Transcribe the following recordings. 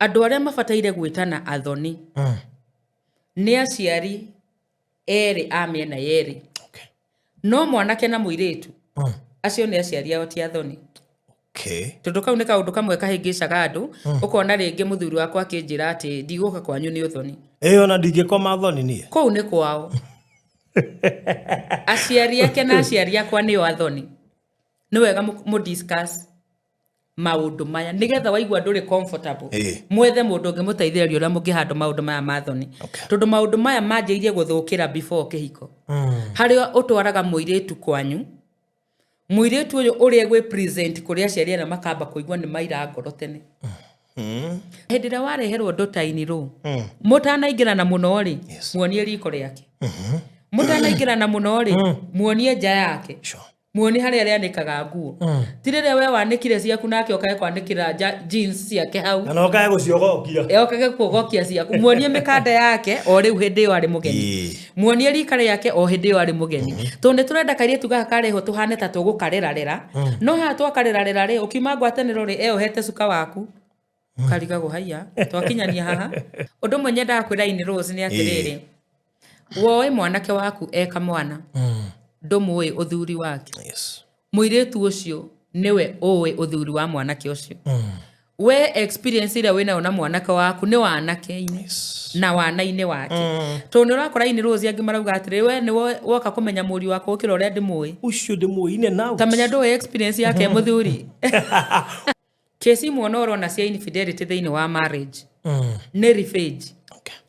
Andũ arĩa mabataire gwĩtana athoni nĩ aciari erĩ a mĩena yerĩ. No mwanake na mũirĩtu, acio nĩ aciari ao, ti athoni. Tondũ kau nĩ kaũndũ kamwe kahĩngĩcaga andũ. Ũkona rĩngĩ mũthuri wakwa akĩnjĩra atĩ ndigũka kwanyu nĩ ũthoni. Ĩ, ona ndingĩkoma thoni niĩ. Kũu nĩ kwao. Aciari ake na aciari akwa nĩo athoni. Nĩ wega mũ discuss maũndũ maya nĩgetha waigua ndũrĩ comfortable, mwethe mũndũ ũngĩ mũteithĩrĩria ũrĩa mũngĩhandle maũndũ maya ma thoni. Tondũ maũndũ maya manjĩirie gũthũkĩra before kĩhiko, harĩa ũtwaraga mũirĩtu kwanyu, mũirĩtu ũyũ ũrĩa gwĩ present kũrĩ aciari arĩa makamba kũigua nĩ maira ngoro tene. Hĩndĩ ĩrĩa wareherwo ndũta-inĩ rũ, mũtanaingĩrana mũno rĩ, muonie riko rĩake. Mũtanaingĩrana mũno rĩ, muonie nja yake. Muonie harĩa arĩanĩkaga nguo. Ti rĩrĩa we wanĩkire ciaku nake okage kwanĩkĩra jeans ciake hau. Na no kae gũciogokia. Okage kuogokia ciaku. Muonie mĩkanda yake o rĩu hĩndĩ ĩyo arĩ mũgeni. Muonie rika rĩake o hĩndĩ ĩyo arĩ mũgeni, tondũ nĩ tũrenda kairĩtu gaka karehwo tũhane ta tũgũkarerarera. No haha twakarerarera rĩ, ũkiuma ngwatanĩro rĩ, eyohete cuka waku, karigagwo haiya twakinyania haha. Ũndũ ũmwe nyendaga kwĩra in Rose nĩ atĩrĩrĩ, woe mwanake waku eka mwana, ndũmũĩ ũthuri wake. Mũirĩtu ũcio nĩwe ũĩ ũthuri wa mwanake ũcio. We experience ĩrĩa wĩnayo na mwanake waku nĩ wanake-inĩ na wana-inĩ wake. Tondũ nĩ ũrakora in Rose angĩ marauga atĩrĩ, we nĩ woka kũmenya mũriũ wakwa gũkĩra ũrĩa ndĩmũĩ. Ũcio ndĩmũĩ in and out. Tamenya ndũĩ experience yake mũthuri. Kesi imwe ona ũrona cia infidelity thĩinĩ wa marriage nĩ revenge.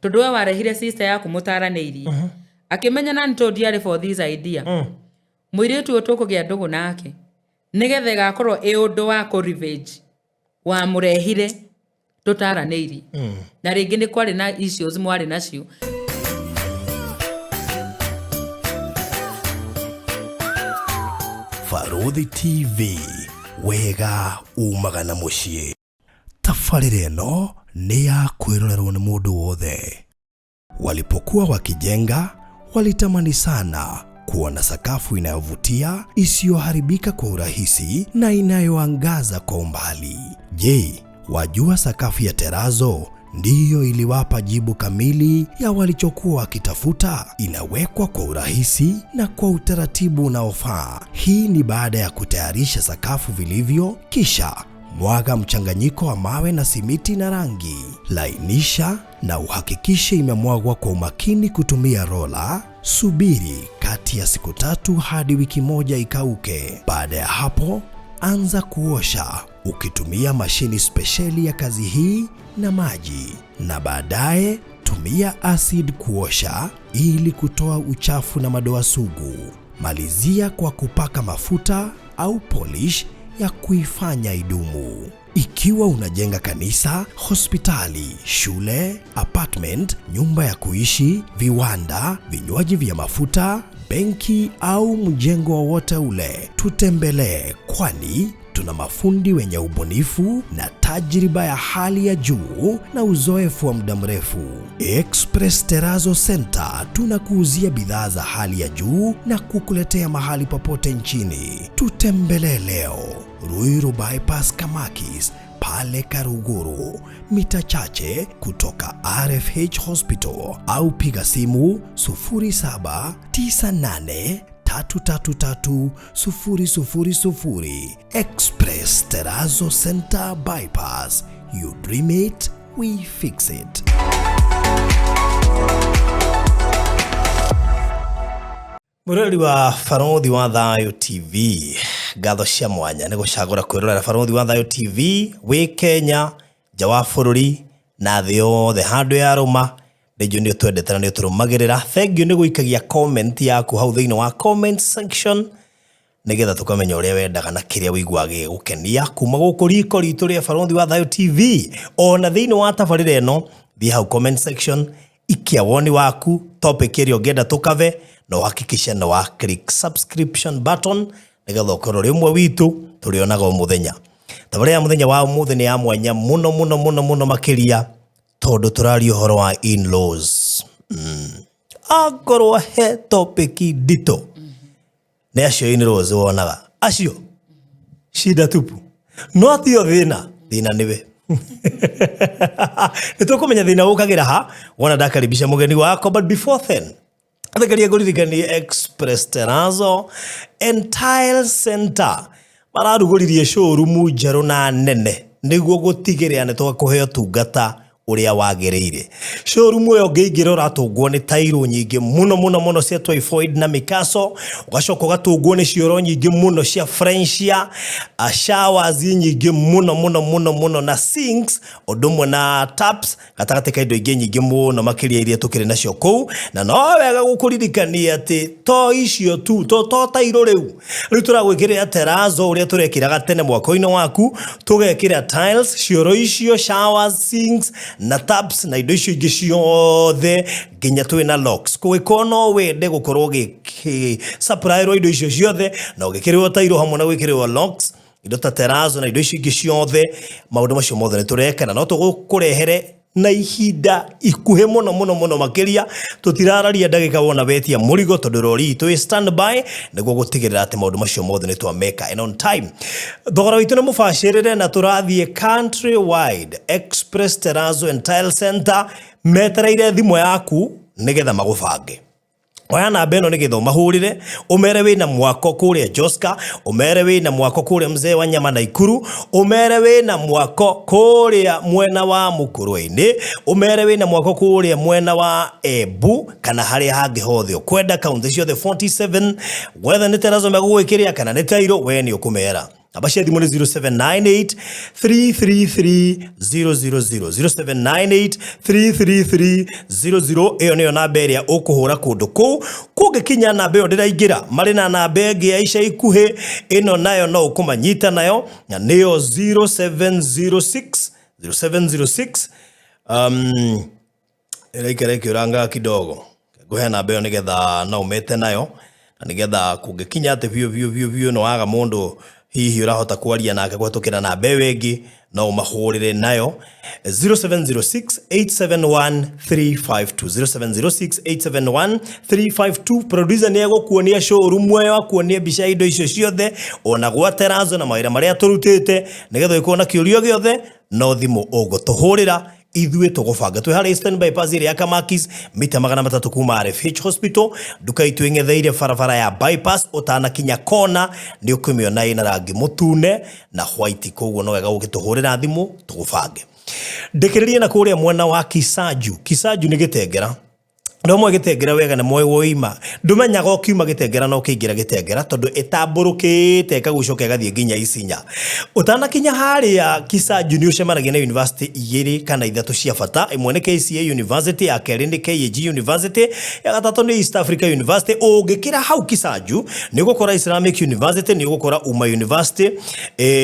Tondũ we warehire sister yaku mũtaranĩirie, akĩmenya nani tondũ ndiarĩ for this idea, mũirĩtu ũyũ tũkũgĩa ndũgũ nake nĩgetha ĩgakorwo ĩ ũndũ wa kũ revenge wamũrehire tũtaranĩirie, na rĩngĩ nĩ kwarĩ na issues mwarĩ nacio. Barũthi TV, wega umaga na mũciĩ. Tabarĩra ĩno nĩ ya kwĩrorerwo nĩ mũndũ wothe. Walipokuwa wakijenga, walitamani sana kuwa na sakafu inayovutia, isiyoharibika kwa urahisi na inayoangaza kwa umbali. Je, wajua sakafu ya terazo ndiyo iliwapa jibu kamili ya walichokuwa wakitafuta? Inawekwa kwa urahisi na kwa utaratibu unaofaa. Hii ni baada ya kutayarisha sakafu vilivyo, kisha mwaga mchanganyiko wa mawe na simiti na rangi. Lainisha na uhakikishe imemwagwa kwa umakini kutumia rola. Subiri kati ya siku 3 hadi wiki 1 ikauke. Baada ya hapo, anza kuosha ukitumia mashini spesheli ya kazi hii na maji, na baadaye tumia acid kuosha ili kutoa uchafu na madoa sugu. Malizia kwa kupaka mafuta au polish ya kuifanya idumu. Ikiwa unajenga kanisa, hospitali, shule, apartment, nyumba ya kuishi, viwanda, vinywaji vya mafuta, benki au mjengo wowote ule, tutembelee, kwani tuna mafundi wenye ubunifu na tajriba ya hali ya juu na uzoefu wa muda mrefu. Express Terrazzo Center tunakuuzia bidhaa za hali ya juu na kukuletea mahali popote nchini. Tutembelee leo Ruiru Bypass Kamakis pale Karuguru, mita chache kutoka RFH Hospital, au piga simu 0798333000. Express Terrazzo Center Bypass. You dream it, we fix it. Mũrori wa Barũthi wa Thayũ TV, ngatho cia mwanya nĩ gũcagũra kwĩrorera Barũthi wa Thayũ TV wĩ Kenya, nja wa bũrũri na thĩ yothe handũ ya rũma. Nĩ njũĩ nĩ ũtwendete na nĩ ũtũrũmagĩrĩra. Thengiũ nĩ gũikagia comment yaku hau thĩinĩ wa comment section nĩgetha tũkamenya ũrĩa wendaga na kĩrĩa ũiguaga gĩgũkenia kuma gũkũ riko ritũ rĩa Barũthi wa Thayũ TV. Ona thĩinĩ wa tabarĩra ĩno, thiĩ hau comment section, ikia woni waku, topic ĩrĩa ũngĩenda tũkave, na ũhakikishe nĩ wa click subscription button nĩgetha ũkorwo ũrĩ ũmwe witũ tũrĩonaga o mũthenya. Tabarĩra ya mũthenya wa ũmũthĩ nĩ ya mwanya mũno mũno mũno mũno makĩria, tondũ tũraria ũhoro wa in-laws. Akorwo he topic nditũ nĩ acio in-laws wonaga acio shida tupu, no tio thĩna, thĩna nĩwe. Nä tå kå menya thä na å kagä ra ha wona ndakaribisha må geni wakwa, but before then thekeria ngũririkanie Express Terrazzo and Tile Center mararugũririe showroom njerũ na nene nĩguo gũtigĩrĩra nĩ twakũhe ũtungata ũrĩa wagĩrĩire. Showroom ĩyo ũngĩingĩra ũratũngwo nĩ tairũ nyingĩ mũno mũno mũno cia Twyford na Mikaso, ũgacoka ũgatũngwo nĩ cioro nyingĩ mũno cia Frenchia, showers nyingĩ mũno mũno mũno mũno na sinks ũndũ ũmwe na taps, gatagatĩ ka indo ingĩ nyingĩ mũno makĩria iria tũkĩrĩ nacio kũu. Na no wega gũkũririkania atĩ to icio tu, to tairũ rĩu rĩu tũragwĩkĩrĩra terrazzo ũrĩa tũrekĩraga tene mwako-inĩ waku, tũgekĩra tiles, cioro icio, showers, sinks na taps na indo icio ingĩ ciothe, nginya twĩ na locks. Kũngĩkorwo no wende gũkorwo ũgĩsupplyĩrwo indo icio ciothe na ũgĩkĩrĩrwo tairũ hamwe na gwĩkĩrĩrwo locks, indo ta terrazzo na indo icio ingĩ ciothe, maũndũ macio mothe nĩ tũreka na no tũgũkũrehere na ihinda ikuhĩ mũno mũno mũno makĩria. Tũtirararia ndagĩka wona wetia mũrigo, tondũ rori itũ ĩ standby nĩguo gũtigĩrĩra atĩ maũndũ macio mothe nĩ twameka and on time. Thogora witũ nĩ mũbacĩrĩre na tũrathiĩ country wide. Express Terrazzo and Tile Center metereire thimũ yaku nĩgetha magũbange. Oya namba ĩno nĩgetha ũmahũrĩre, ũmere wĩna mwako kũrĩa Joska, ũmere wĩna mwako kũrĩa Mzee wa Nyama Naikuru, ũmere wĩna mwako kũrĩa mwena wa Mũkũrwe-inĩ, ũmere wĩna mwako kũrĩa mwena wa Embu kana harĩa hangĩ hothe ũkwenda, kaunti ciothe 47, whether nĩ terrazzo megũgwĩkĩrĩra kana nĩ tairũ, we nĩ ũkũmera. Namba cia thimũ nĩ 0798 333 000, 0798 333 00. Ĩyo nĩyo namba ĩrĩa ũkũhũra kũndũ kũu. Kũngĩkinya namba ĩyo ndĩraingĩra, marĩ na namba ĩngĩ ya ica ikuhĩ, ĩno nayo no ũkũmanyita nayo na nĩyo 0706 0706, ĩraikara ĩkĩũrangaga kidogo. Ngũhe namba ĩyo nĩgetha no ũmĩte nayo na nĩgetha kũngĩkinya atĩ biũ biũ biũ biũ nĩ waga mũndũ hihi ũrahota kwaria nake kũhetũkĩra namba ĩyo ĩngĩ, no ũmahũrĩre nayo 0706 871 352, 0706 871 352. Producer nĩ egũkuonia showroom ĩyo, akuonie mbica ya indo icio ciothe ona gwa terrazzo na mawĩra marĩa tũrutĩte, nĩgetha ũngĩkorwo na kĩũria gĩothe no thimũ ũgũtũhũrĩra, ithuĩ tũgũbanga. Twĩ harĩa Eastern Bypass ĩrĩa ya Kamakis, mita 300 kuma RFH Hospital. Nduka itũ ĩng'etheire barabara ya bypass, ũtanakinya kona nĩ ũkũmĩona ĩna rangi mũtune na white, koguo no wega ũgĩtũhũrĩra thimũ tũgũbange. Ndĩkĩrĩrie na kũrĩa mwena wa Kisaju. Kisaju nĩ Gĩtengera. No mwe Gĩtengera wega nĩ moĩ woima, ndũmenyaga ũkiuma Gĩtengera na ũkĩingĩra Gĩtengera, tondũ ĩtambũrũkĩte ĩkagucũka ĩgathiĩ nginya Isinya. Ũtanakinya harĩa Kisaju nĩ ũcemanagia na university igĩrĩ kana ithatũ cia bata. Ĩmwe nĩ KCA University, ya kerĩ nĩ KAG University, ya gatatũ nĩ East Africa University. Ũngĩkĩra hau Kisaju nĩ ũgũkora Islamic University, nĩ ũgũkora Umma University,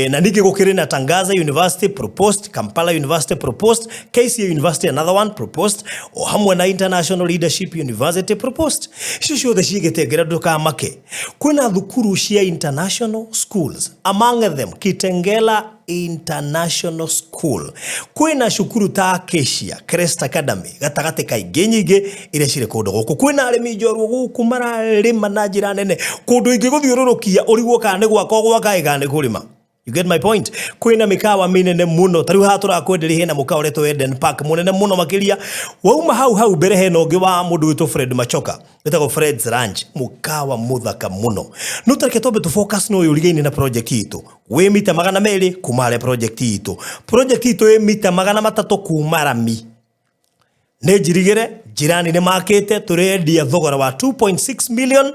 na ningĩ gũkĩrĩ na Tangaza University proposed, Kampala University proposed, KCA University another one proposed, o hamwe na International Leadership University proposed. Icio ciothe ciĩ Gĩtengera. Ndũkamake, kwĩna thukuru cia international schools, among them Kitengela International School. Kwĩna cukuru ta Acacia Crest Academy, gatagatĩ ka ingĩ nyingĩ iria cirĩ kũndũ gũkũ. Kwĩna arĩmi njorua gũkũ mararĩma na njĩra nene, kũndũ ingĩgũthiũrũrũkia ũrigwo kana nĩ gwaka ũgwaka ĩ kana nĩ kũrĩma. You get my point? Kwĩna mĩkawa mĩnene mũno, ta rĩu haha tũrakwenderia hena mũkawa ũretwo Eden Park, mũnene mũno makĩria. Wauma hau hau mbere hena ũngĩ wa mũndũ wĩtwo Fred Machoka, wĩtagwo Fred's Ranch, mũkawa mũthaka mũno. No tareke twambe tũ focus na ũyũ ũrigaine na project itũ, wĩ mita 200 kuma harĩa project itũ. Project itũ ĩ mita 300 kuma rami, nĩ njirigĩre njirani nĩ makĩte. Tũrendia thogora wa 2.6 million.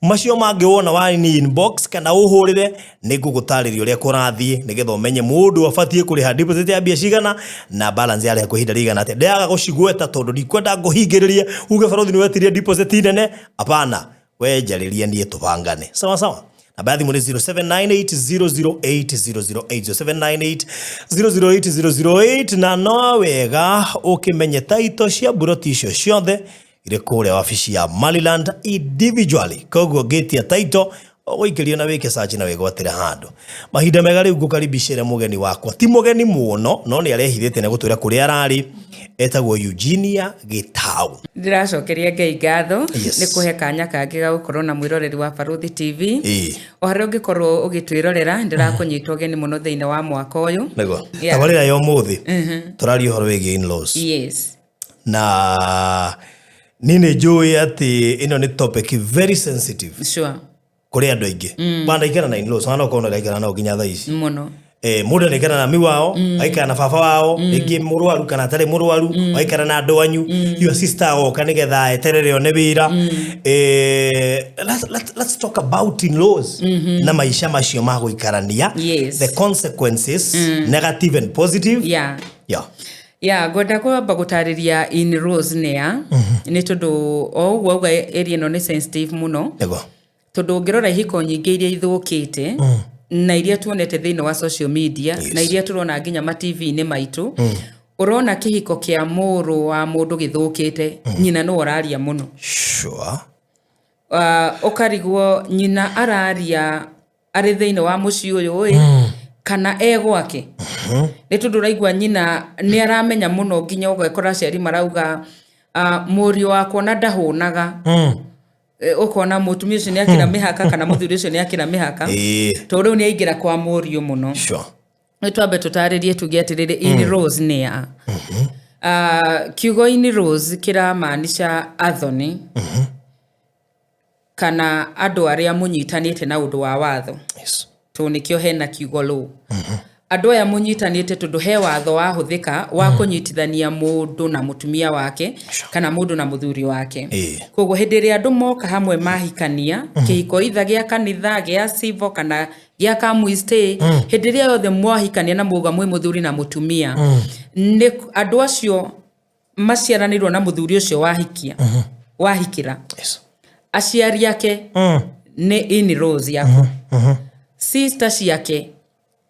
Macio mangĩ wona wa ni inbox kana ũhũrĩre, nĩ ngũgũtarĩria ũrĩa kũrathiĩ nĩgetha ũmenye mũndũ abatiĩ kũrĩha deposit ya mbia cigana na balance yarĩha kwa ihinda rĩigana atĩa. Ndĩraga gũcigweta tondũ ndikwenda ngũhingĩrĩrie uge barothi nĩ wetirie deposit nene. Hapana, we njarĩrie niĩ tũbangane. Sawa sawa. Namba ya thimũ nĩ 0798008008, 0798008008. Na no wega ũkĩmenye taito cia mburoti icio ciothe irĩ kũrĩa wabici ya Maryland individually, koguo ngĩtia taito ũgũikĩrio na wĩke search na wĩgwatĩre handũ. Mahinda mega rĩu ngũkaribicĩre mũgeni wakwa, ti mũgeni mũno no nĩ arehithĩte nĩ gũtwĩra kũrĩa ararĩ. Etagwo Eugenia Gitau. Ndĩracokeria Ngai ngatho Yes. nĩ kũhe kanya kangĩ ga gũkorwo na mwĩroreri wa Barũthi TV. O harĩa ũngĩkorwo ũgĩtwĩrorera, ndĩrakũnyita ũgeni mũno thĩinĩ wa mwaka ũyũ. Nĩguo. Yeah. Tabarĩra ya ũmũthĩ tũraria ũhoro wĩgiĩ in-laws. Na niĩ nĩ njũĩ atĩ ĩno nĩ topic very sensitive kũrĩ andũ aingĩ. Wanaikara na in-laws, wana ũkorwo ũraikara nao nginya thaa ici. Mũno. Mũndũ anaikara na mi wao, aikara na baba wao, rĩngĩ mũrwaru kana atarĩ mũrwaru, aikara na andũ anyu, your sister agoka nĩgetha eterere one wĩra. Let's talk about in-laws na maica macio ma gũikarania, the consequences, negative and positive. Yeah. Ya, ngwenda kwamba gũtarĩria in-laws nĩa, nĩ tondũ o ũguo auga area ĩno nĩ sensitive mũno. Nĩguo. Tondũ ũngĩrora ihiko nyingĩ iria ithũkĩte na iria tuonete thĩinĩ wa social media na iria tũrona nginya ma TV-inĩ maitũ, ũrona kĩhiko kĩa mũrũ wa mũndũ gĩthũkĩte, nyina nĩwe ũraria mũno. Ũkarigwo nyina araria arĩ thĩinĩ wa mũciĩ ũyũ ĩ, kana e gwake, nĩ tondũ ũraigua nyina nĩ aramenya mũno, nginya ũgekora aciari marauga, mũriũ wakwa ona ndahũnaga. Ũkona mũtumia ũcio nĩ akĩra mĩhaka kana mũthuri ũcio nĩ akĩra mĩhaka, tondũ rĩu nĩ aingĩra kwa mũriũ mũno. Nĩ twambe tũtarĩrie tuge atĩrĩrĩ, in-laws nĩ a? Kiugo in-laws kĩramaanisha athoni kana andũ arĩa mũnyitanĩte na ũndũ wa watho. Tondũ nĩkĩo hena kiugo law. Andũ aya mũnyitanĩte tondũ he watho wahũthĩka wa kũnyitithania mũndũ na mũtumia wake kana mũndũ na mũthuri wake. Koguo hĩndĩ ĩrĩa andũ moka hamwe mahikania, kĩhiko itha gĩa kanitha, gĩa civil kana gĩa come we stay, hĩndĩ ĩrĩa yothe mwahikania na mwauga mwĩ mũthuri na mũtumia, nĩ andũ acio maciaranĩirwo na mũthuri ũcio wahikia, wahikĩra, aciari ake nĩ in-laws yaku, sister ciake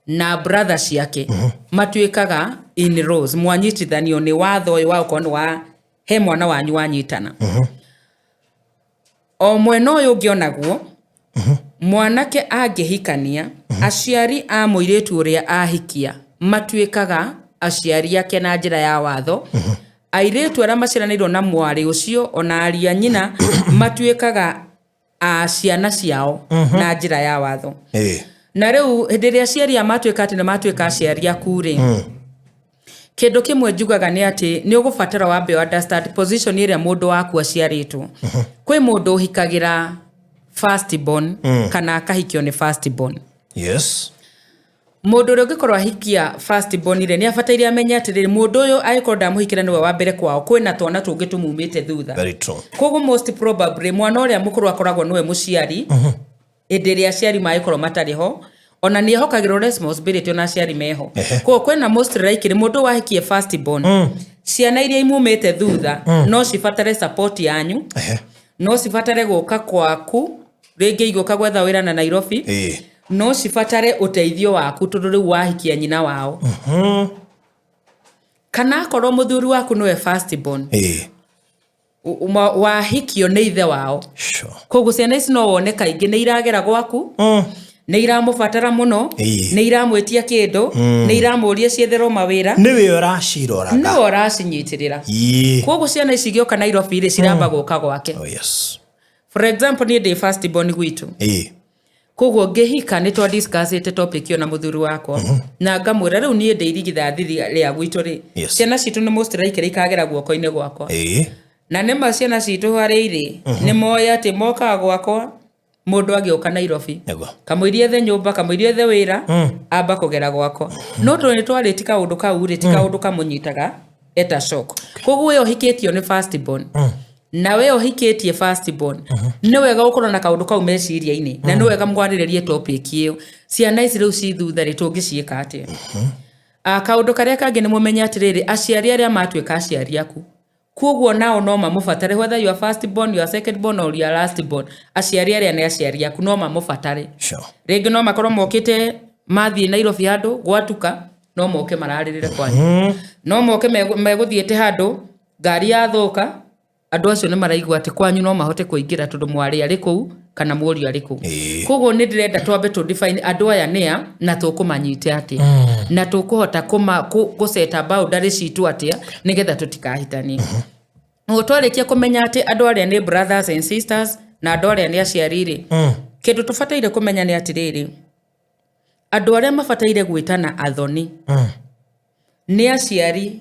na brother ciake matuĩkaga in-laws. Mwanyitithanio nĩ watho ũyũ wa gũkorwo nĩ wa he mwana wanyu wanyitana. O mwena ũyũ ũngĩ onaguo, mwanake angĩhikania, aciari a mũirĩtu ũrĩa ahikia matuĩkaga aciari ake na njĩra ya watho. Airĩtu arĩa maciaranĩirwo na mwarĩ ũcio ona aria nyina matuĩkaga a ciana ciao na njĩra ya watho. Na rĩu hĩndĩ ĩrĩa aciari aya matuĩka atĩ nĩ matuĩka aciari aku rĩ, kĩndũ kĩmwe njugaga nĩ atĩ nĩ ũgũbatara wambe understand position ĩrĩa mũndũ waku aciarĩtwo. Kwĩ mũndũ ũhikagĩra first born kana akahikio nĩ first born. Mũndũ ũrĩa ũngĩkorwo ahikia first born rĩ, nĩ abataire amenye atĩrĩrĩ, mũndũ ũyũ angĩkorwo ndamũhikĩra nĩwe wa mbere kwao, kwĩna twana tũngĩ tũmumĩte thutha. Very true. Koguo most probably mwana ũrĩa mũkũrũ akoragwo nĩwe mũciari hĩndĩ ĩrĩa aciari mangĩkorwo matarĩ ho, ona nĩ ehokagĩrwo responsibility ona aciari meho. Koguo kwĩna most likely mũndũ wahikie first born, ciana iria imumĩte thutha no cibatare support yanyu, no cibatare gũka kwaku rĩngĩ igũka gwetha wĩra na Nairobi, no cibatare ũteithio waku tondũ rĩu wahikia nyina wao. Kana akorwo mũthuri waku nĩwe first born, wahikio nĩ ithe wao. Koguo ciana ici no wone kaingĩ nĩ iragera gwaku, nĩ iramũbatara mũno, nĩ iramwĩtia kĩndũ, nĩ iramũria cietherwo mawĩra. Nĩwe ũraciroraga. Nĩwe ũracinyitĩrĩra. Koguo ciana ici igĩũka Nairobi rĩ, ciramba gũka gwake. For example, niĩ ndĩ first born gwitũ. Koguo ngĩhika nĩ twa discussĩte topic ĩyo na mũthuri wakwa, na ngamwĩra rĩu niĩ ndĩ irigithathi rĩa gwitũ rĩ, ciana citũ nĩ most likely ikagera guoko-inĩ gwakwa. Na nĩma ciana citũ harĩa irĩ nĩ moĩ atĩ mokaga gwakwa mũndũ agĩũka Nairobi, kamũiria ethe nyũmba, kamũiria ethe wĩra, amba kũgera gwakwa. No tondũ nĩ twarĩti kaũndũ kau rĩ, ti kaũndũ kamũnyitaga eta shock. Koguo we ũhikĩtio nĩ first born na we ũhikĩtie first born, nĩ wega gũkorwo na kaũndũ kau meciria-inĩ, na nĩ wega mwarĩrĩrie topic ĩyo, ciana ici rĩu ci thutha rĩ, tũngĩciĩka atĩa? Kaũndũ karĩa kangĩ nĩ mũmenye atĩrĩrĩ, aciari arĩa matuĩka aciari aku, koguo nao no mamũbatare, whether you are first born, you are second born or you are last born, aciari arĩa nĩ aciari aku no mamũbatare. Rĩngĩ no makorwo mokĩte mathiĩ Nairobi handũ gwatuka, no moke mararĩrĩre kwanyu, no moke megũthiĩte handũ ngari yathũka, andũ acio nĩ maraigua atĩ kwanyu no mahote kũingĩra tondũ mwarĩ arĩ kũu Kana mũriũ arĩ kũ. Ĩĩ. Koguo nĩ ndĩrenda twambe tũ define andũ aya nĩa na tũkũmanyite atĩa na tũkũhota kũseta boundary citũ atĩa nĩgetha tũtikahitanie. Ũguo twarĩkia kũmenya atĩ andũ arĩa nĩ brothers and sisters na andũ arĩa nĩ aciari rĩ, kĩndũ tũbataire kũmenya nĩ atĩrĩrĩ, andũ arĩa mabataire gwĩtana athoni nĩ aciari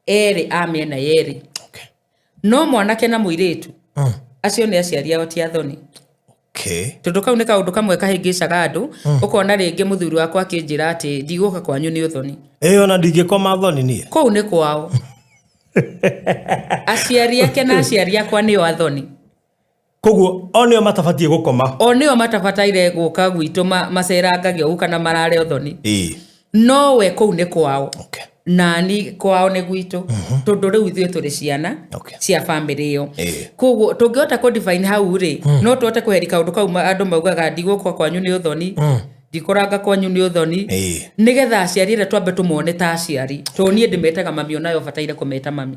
erĩ a mĩena yerĩ. No mwanake na mũirĩtu, acio nĩ aciari ao, ti athoni. Tondũ kau nĩ kaũndũ kamwe kahĩngĩcaga andũ. Ũkona rĩngĩ mũthuri wakwa akĩnjĩra atĩ ndigũka kwanyu nĩ ũthoni. Ĩ, ona ndingĩkoma thoni niĩ. Kũu nĩ kwao, aciari ake na aciari akwa nĩo athoni. Koguo o nĩo matabatiĩ gũkoma. O nĩo matabataire gũka gwitũ macerangagia ũguo kana marare ũthoni. No we kũu nĩ kwao. Nani kwao nĩ gwitũ, tondũ rĩu ithuĩ tũrĩ ciana cia bamĩrĩ ĩyo. Koguo tũngĩhota kũ define hau rĩ, no tũhote kweheria kaũndũ kau andũ maugaga ndigũka kwanyu nĩ ũthoni, ndikũranga kwanyu nĩ ũthoni. Nĩgetha aciari arĩa twambe tũmone ta aciari, tondũ niĩ ndĩmetaga mami, onayo ũbataire kũmeta mami.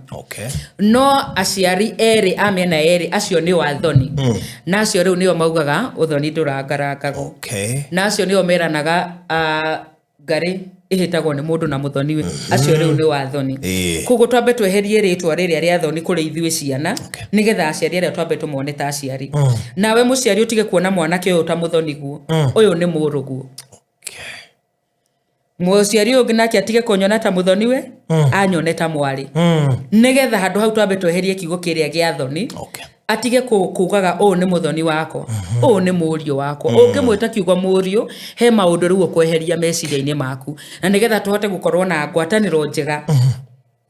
No aciari erĩ a mĩena yerĩ, acio nĩo athoni, na acio rĩu nĩo maugaga ũthoni ndũrangarangagwo. Na acio nĩo meranaga, ngarĩ ĩhĩtagwo nĩ mũndũ na mũthoniwe. Acio rĩu nĩ wathoni. Koguo twambe tweherie rĩtwa rĩrĩa rĩa thoni kũrĩ ithuĩ ciana, nĩgetha aciari arĩa twambe tũmone ta aciari. Nawe mũciari ũtige kuona mwanake ũyũ ta mũthoniguo, ũyũ nĩ mũrũguo. Mũciari ũyũ ũngĩ nake atige kũnyona ta mũthoniwe, anyone ta mwarĩ, nĩgetha handũ hau twambe tweherie kiugo kĩrĩa gĩa thoni. Atige kugaga ũyũ nĩ mũthoni wakwa, ũyũ nĩ mũriũ wakwa. Ũngĩmwĩta kiugo mũriũ, he maũndũ rĩu ũkweheria meciria-inĩ maku, na nĩgetha tũhote gũkorwo na ngwatanĩro njega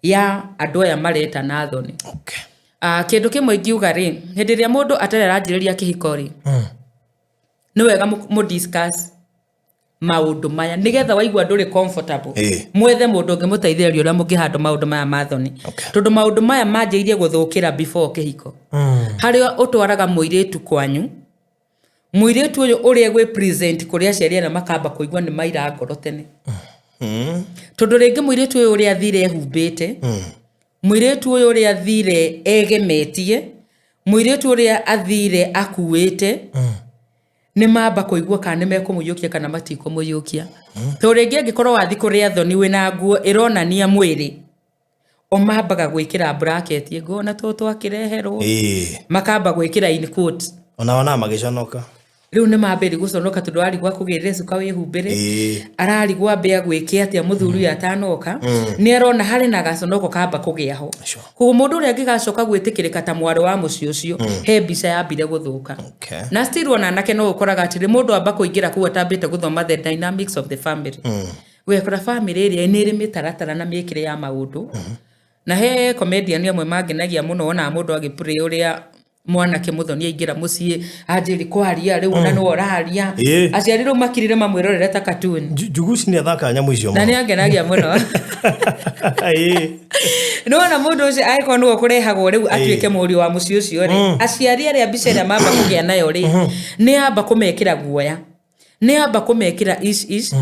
ya andũ aya maretana thoni. Kĩndũ kĩmwe ingiuga rĩ, hĩndĩ ĩrĩa mũndũ atarĩ aranjĩrĩria kĩhiko rĩ, nĩ wega mũ discuss maũndũ maya, nĩgetha waigua ndũrĩ comfortable, mwethe mũndũ ũngĩmũteithĩrĩria ũrĩa mũngĩhandle maũndũ maya ma thoni. Tondũ maũndũ maya manjĩrĩirie gũthũkĩra before kĩhiko, harĩa ũtwaraga mũirĩtu kwanyu, mũirĩtu ũyũ ũrĩa gwĩ present kũrĩ aciari arĩa makamba kũigua nĩ maira ngoro tene. Tondũ rĩngĩ mũirĩtu ũyũ ũrĩa athire ehumbĩte, mũirĩtu ũyũ ũrĩa athire egemetie, mũirĩtu ũrĩa athire akuĩte, nĩ mamba kũigua kana nĩ mekũmũiyũkia kana matikũmũiyũkia. Tondũ rĩngĩ angĩkorwo wathi kũrĩa thoni wĩna nguo ĩronania mwĩrĩ, o mambaga gwĩkĩra bracket ngona tũ twakĩreherwo. Makamba gwĩkĩra in quote. Ona wonaga magĩconoka. Rĩu nĩ mambĩrĩ gũconoka, tondũ arigwo akũgĩrĩre cuka wĩhumbĩre, ararigwo ambe agwĩke atĩa mũthuri ũyũ atanoka. Nĩ arona harĩ na gaconoko kamba kũgĩa ho. Koguo mũndũ ũrĩa angĩgacoka gwĩtĩkĩrĩka ta mwarĩ wa mũciĩ ũcio, he mbica yambire gũthũka. Na still ona anake no ũkoraga atĩrĩ, mũndũ amba kũingĩra kũu atambĩte gũthoma the dynamics of the family. Ũgakora family ĩrĩa nĩ ĩrĩ mĩtaratara na mĩkĩre ya maũndũ. Na he comedian amwe mangenagia mũno, wonaga mũndũ agĩplay ũrĩa mwanake mũthoni aingĩra mũciĩ anjĩri kwaria rĩu, ona nĩwe ũraria. Aciari rĩu makirire mamwĩrorere ta cartoon. Njuguci nĩ athakaga nyamũ icio Na mũno. Nĩ angenagia mũno. Nĩwona mũndũ ũcio angĩkorwo nĩwe ũkũrehagwo rĩu atuĩke mũriũ wa mũciĩ ũcio rĩ, aciari arĩa mbica ĩrĩa mamba kũgĩa nayo rĩ, nĩ amba kũmekĩra guoya, nĩ amba kũmekĩra ish ish,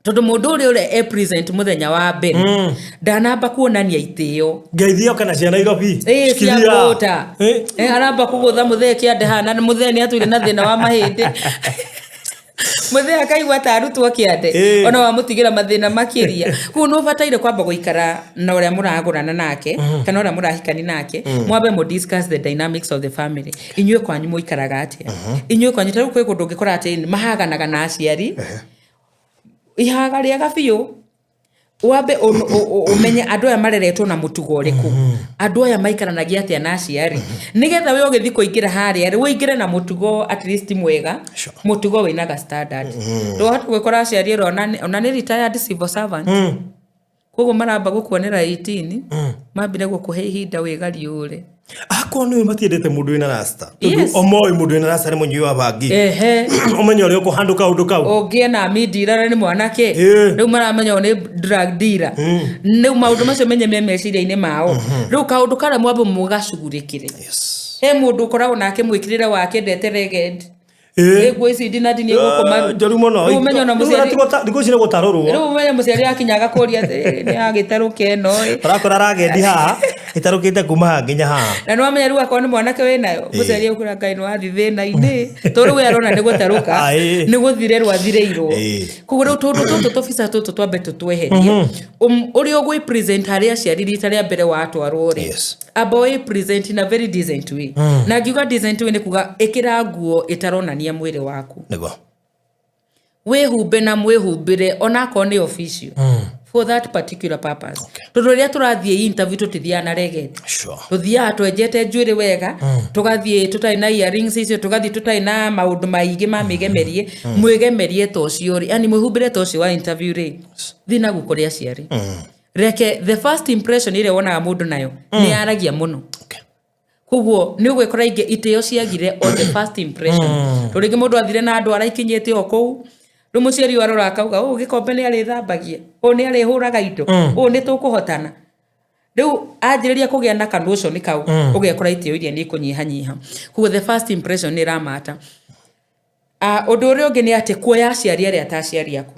tondũ mũndũ ũrĩa ũrĩa e present mũthenya wa mbere ndanamba kuonania itĩo. Ngeithio kana cia Nairobi. Ĩĩ, cia Shikilia. kũũta. Aramba kũgũtha mũthee kĩande haha, na mũthee nĩ atũire na thĩna wa mahĩndĩ. Mũthee akaigua ta arutwo kĩande. Ona wamũtigĩra mathĩna makĩria. Koguo nĩ ũbataire kwamba gũikara na ũrĩa mũragũrana nake kana ũrĩa mũrahikani nake, mwambe mũ discuss the dynamics of the family. Inyuĩ kwanyu mũikaraga atĩa? Inyuĩ kwanyu, ta rĩu kwĩ kũndũ ũngĩkora atĩ mahaganaga na aciari ihaga rĩega biũ. Wambe ũmenye andũ aya mareretwo na mũtugo ũrĩkũ, andũ aya maikaranagia atĩa na aciari, nĩgetha we ũgĩthiĩ kũingĩra harĩa rĩ, ũingĩre na mũtugo at least mwega. Mũtugo wĩna ga standard. Ndũhota gwĩkora aciari ĩrĩa ona nĩ retired civil servant, koguo maramba gũkuonera 18, mambire gũkũhe ihinda wĩgariũre. Akorwo nĩ matiendete mũndũ wĩna rasta, tondũ o moĩ mũndũ wĩna rasta nĩ mũnyui wa bangi. Ũmenye ũrĩa ũkũhandũ kaũndũ kau. Ũngĩ ena mindira nĩ mwanake. Rĩu maramenya ũyũ nĩ drug dealer. Rĩu maũndũ macio menye me meciria-inĩ mao. Rĩu kaũndũ karĩa mwambe mũgacugurĩkĩre. He mũndũ ũkoragwo nake mwĩkĩrĩre wake ndete reged. Nguo ici ndinandinie gũkũ maru. Njũru mũno. Rĩu ũmenye ona Rĩu mũciari thikũ ici nĩ gũtarũrwo. Rĩu ũmenye mũciari akinya agakũria atĩrĩrĩ, nĩ yagĩterũka ĩno ĩ. Ũrakora ragendi haha. Ĩtarũkĩte kuma haha nginya haha. Na nĩwamenya rĩu akorwo nĩ mwanake wĩnayo, mũciari akwĩra Ngai nĩ wathiĩ thĩna-inĩ, tondũ rĩu we arona nĩ gũtarũka, nĩ gũthirĩrwo athirĩirwo. Koguo rĩu tũndũ tũtũ tũbica tũtũ twambe tũtweherie. Ũrĩa ũgwĩ present harĩ aciari rita rĩa mbere watwarwo rĩ, amba wĩ present in a very decent way. Na ngiuga decent way nĩ kuga ĩkĩra nguo ĩtaronania mwĩrĩ waku. Nĩguo. Wĩhumbe na mwĩhumbĩre onakorwo nĩ official for that particular purpose. Tondũ rĩrĩa tũrathiĩ interview tũtithiaga na regeti. Tũthiaga twenjete njuĩrĩ wega, tũgathiĩ tũtarĩ na earrings icio, tũgathiĩ tũtarĩ na maũndũ maingĩ ma mĩgemerie. Mwĩgemerie ta ũcio rĩ, yani mwĩhumbĩre ta ũcio wa interview rĩ, thiĩ naguo kũrĩ aciari. Reke the first impression ĩrĩa wonaga mũndũ nayo nĩ yaragia mũno. Koguo nĩ ũgwĩkora ingĩ itĩo ciagire on the first impression. Tondũ rĩngĩ mũndũ athire na andũ araikinyĩte o kũu, rĩu mũciari ũyũ arora akauga ũũ gĩkombe nĩ arĩthambagia, ũũ nĩ arĩhũraga indo, ũũ nĩ tũkũhotana. Rĩu anjĩrĩria kũgĩa na ka notion kau, ũgekora itĩo iria nĩ ikũnyihanyiha. Koguo the first impression nĩ ĩramata. Ũndũ ũrĩa ũngĩ nĩ atĩ kuoya aciari arĩa ta aciari aku.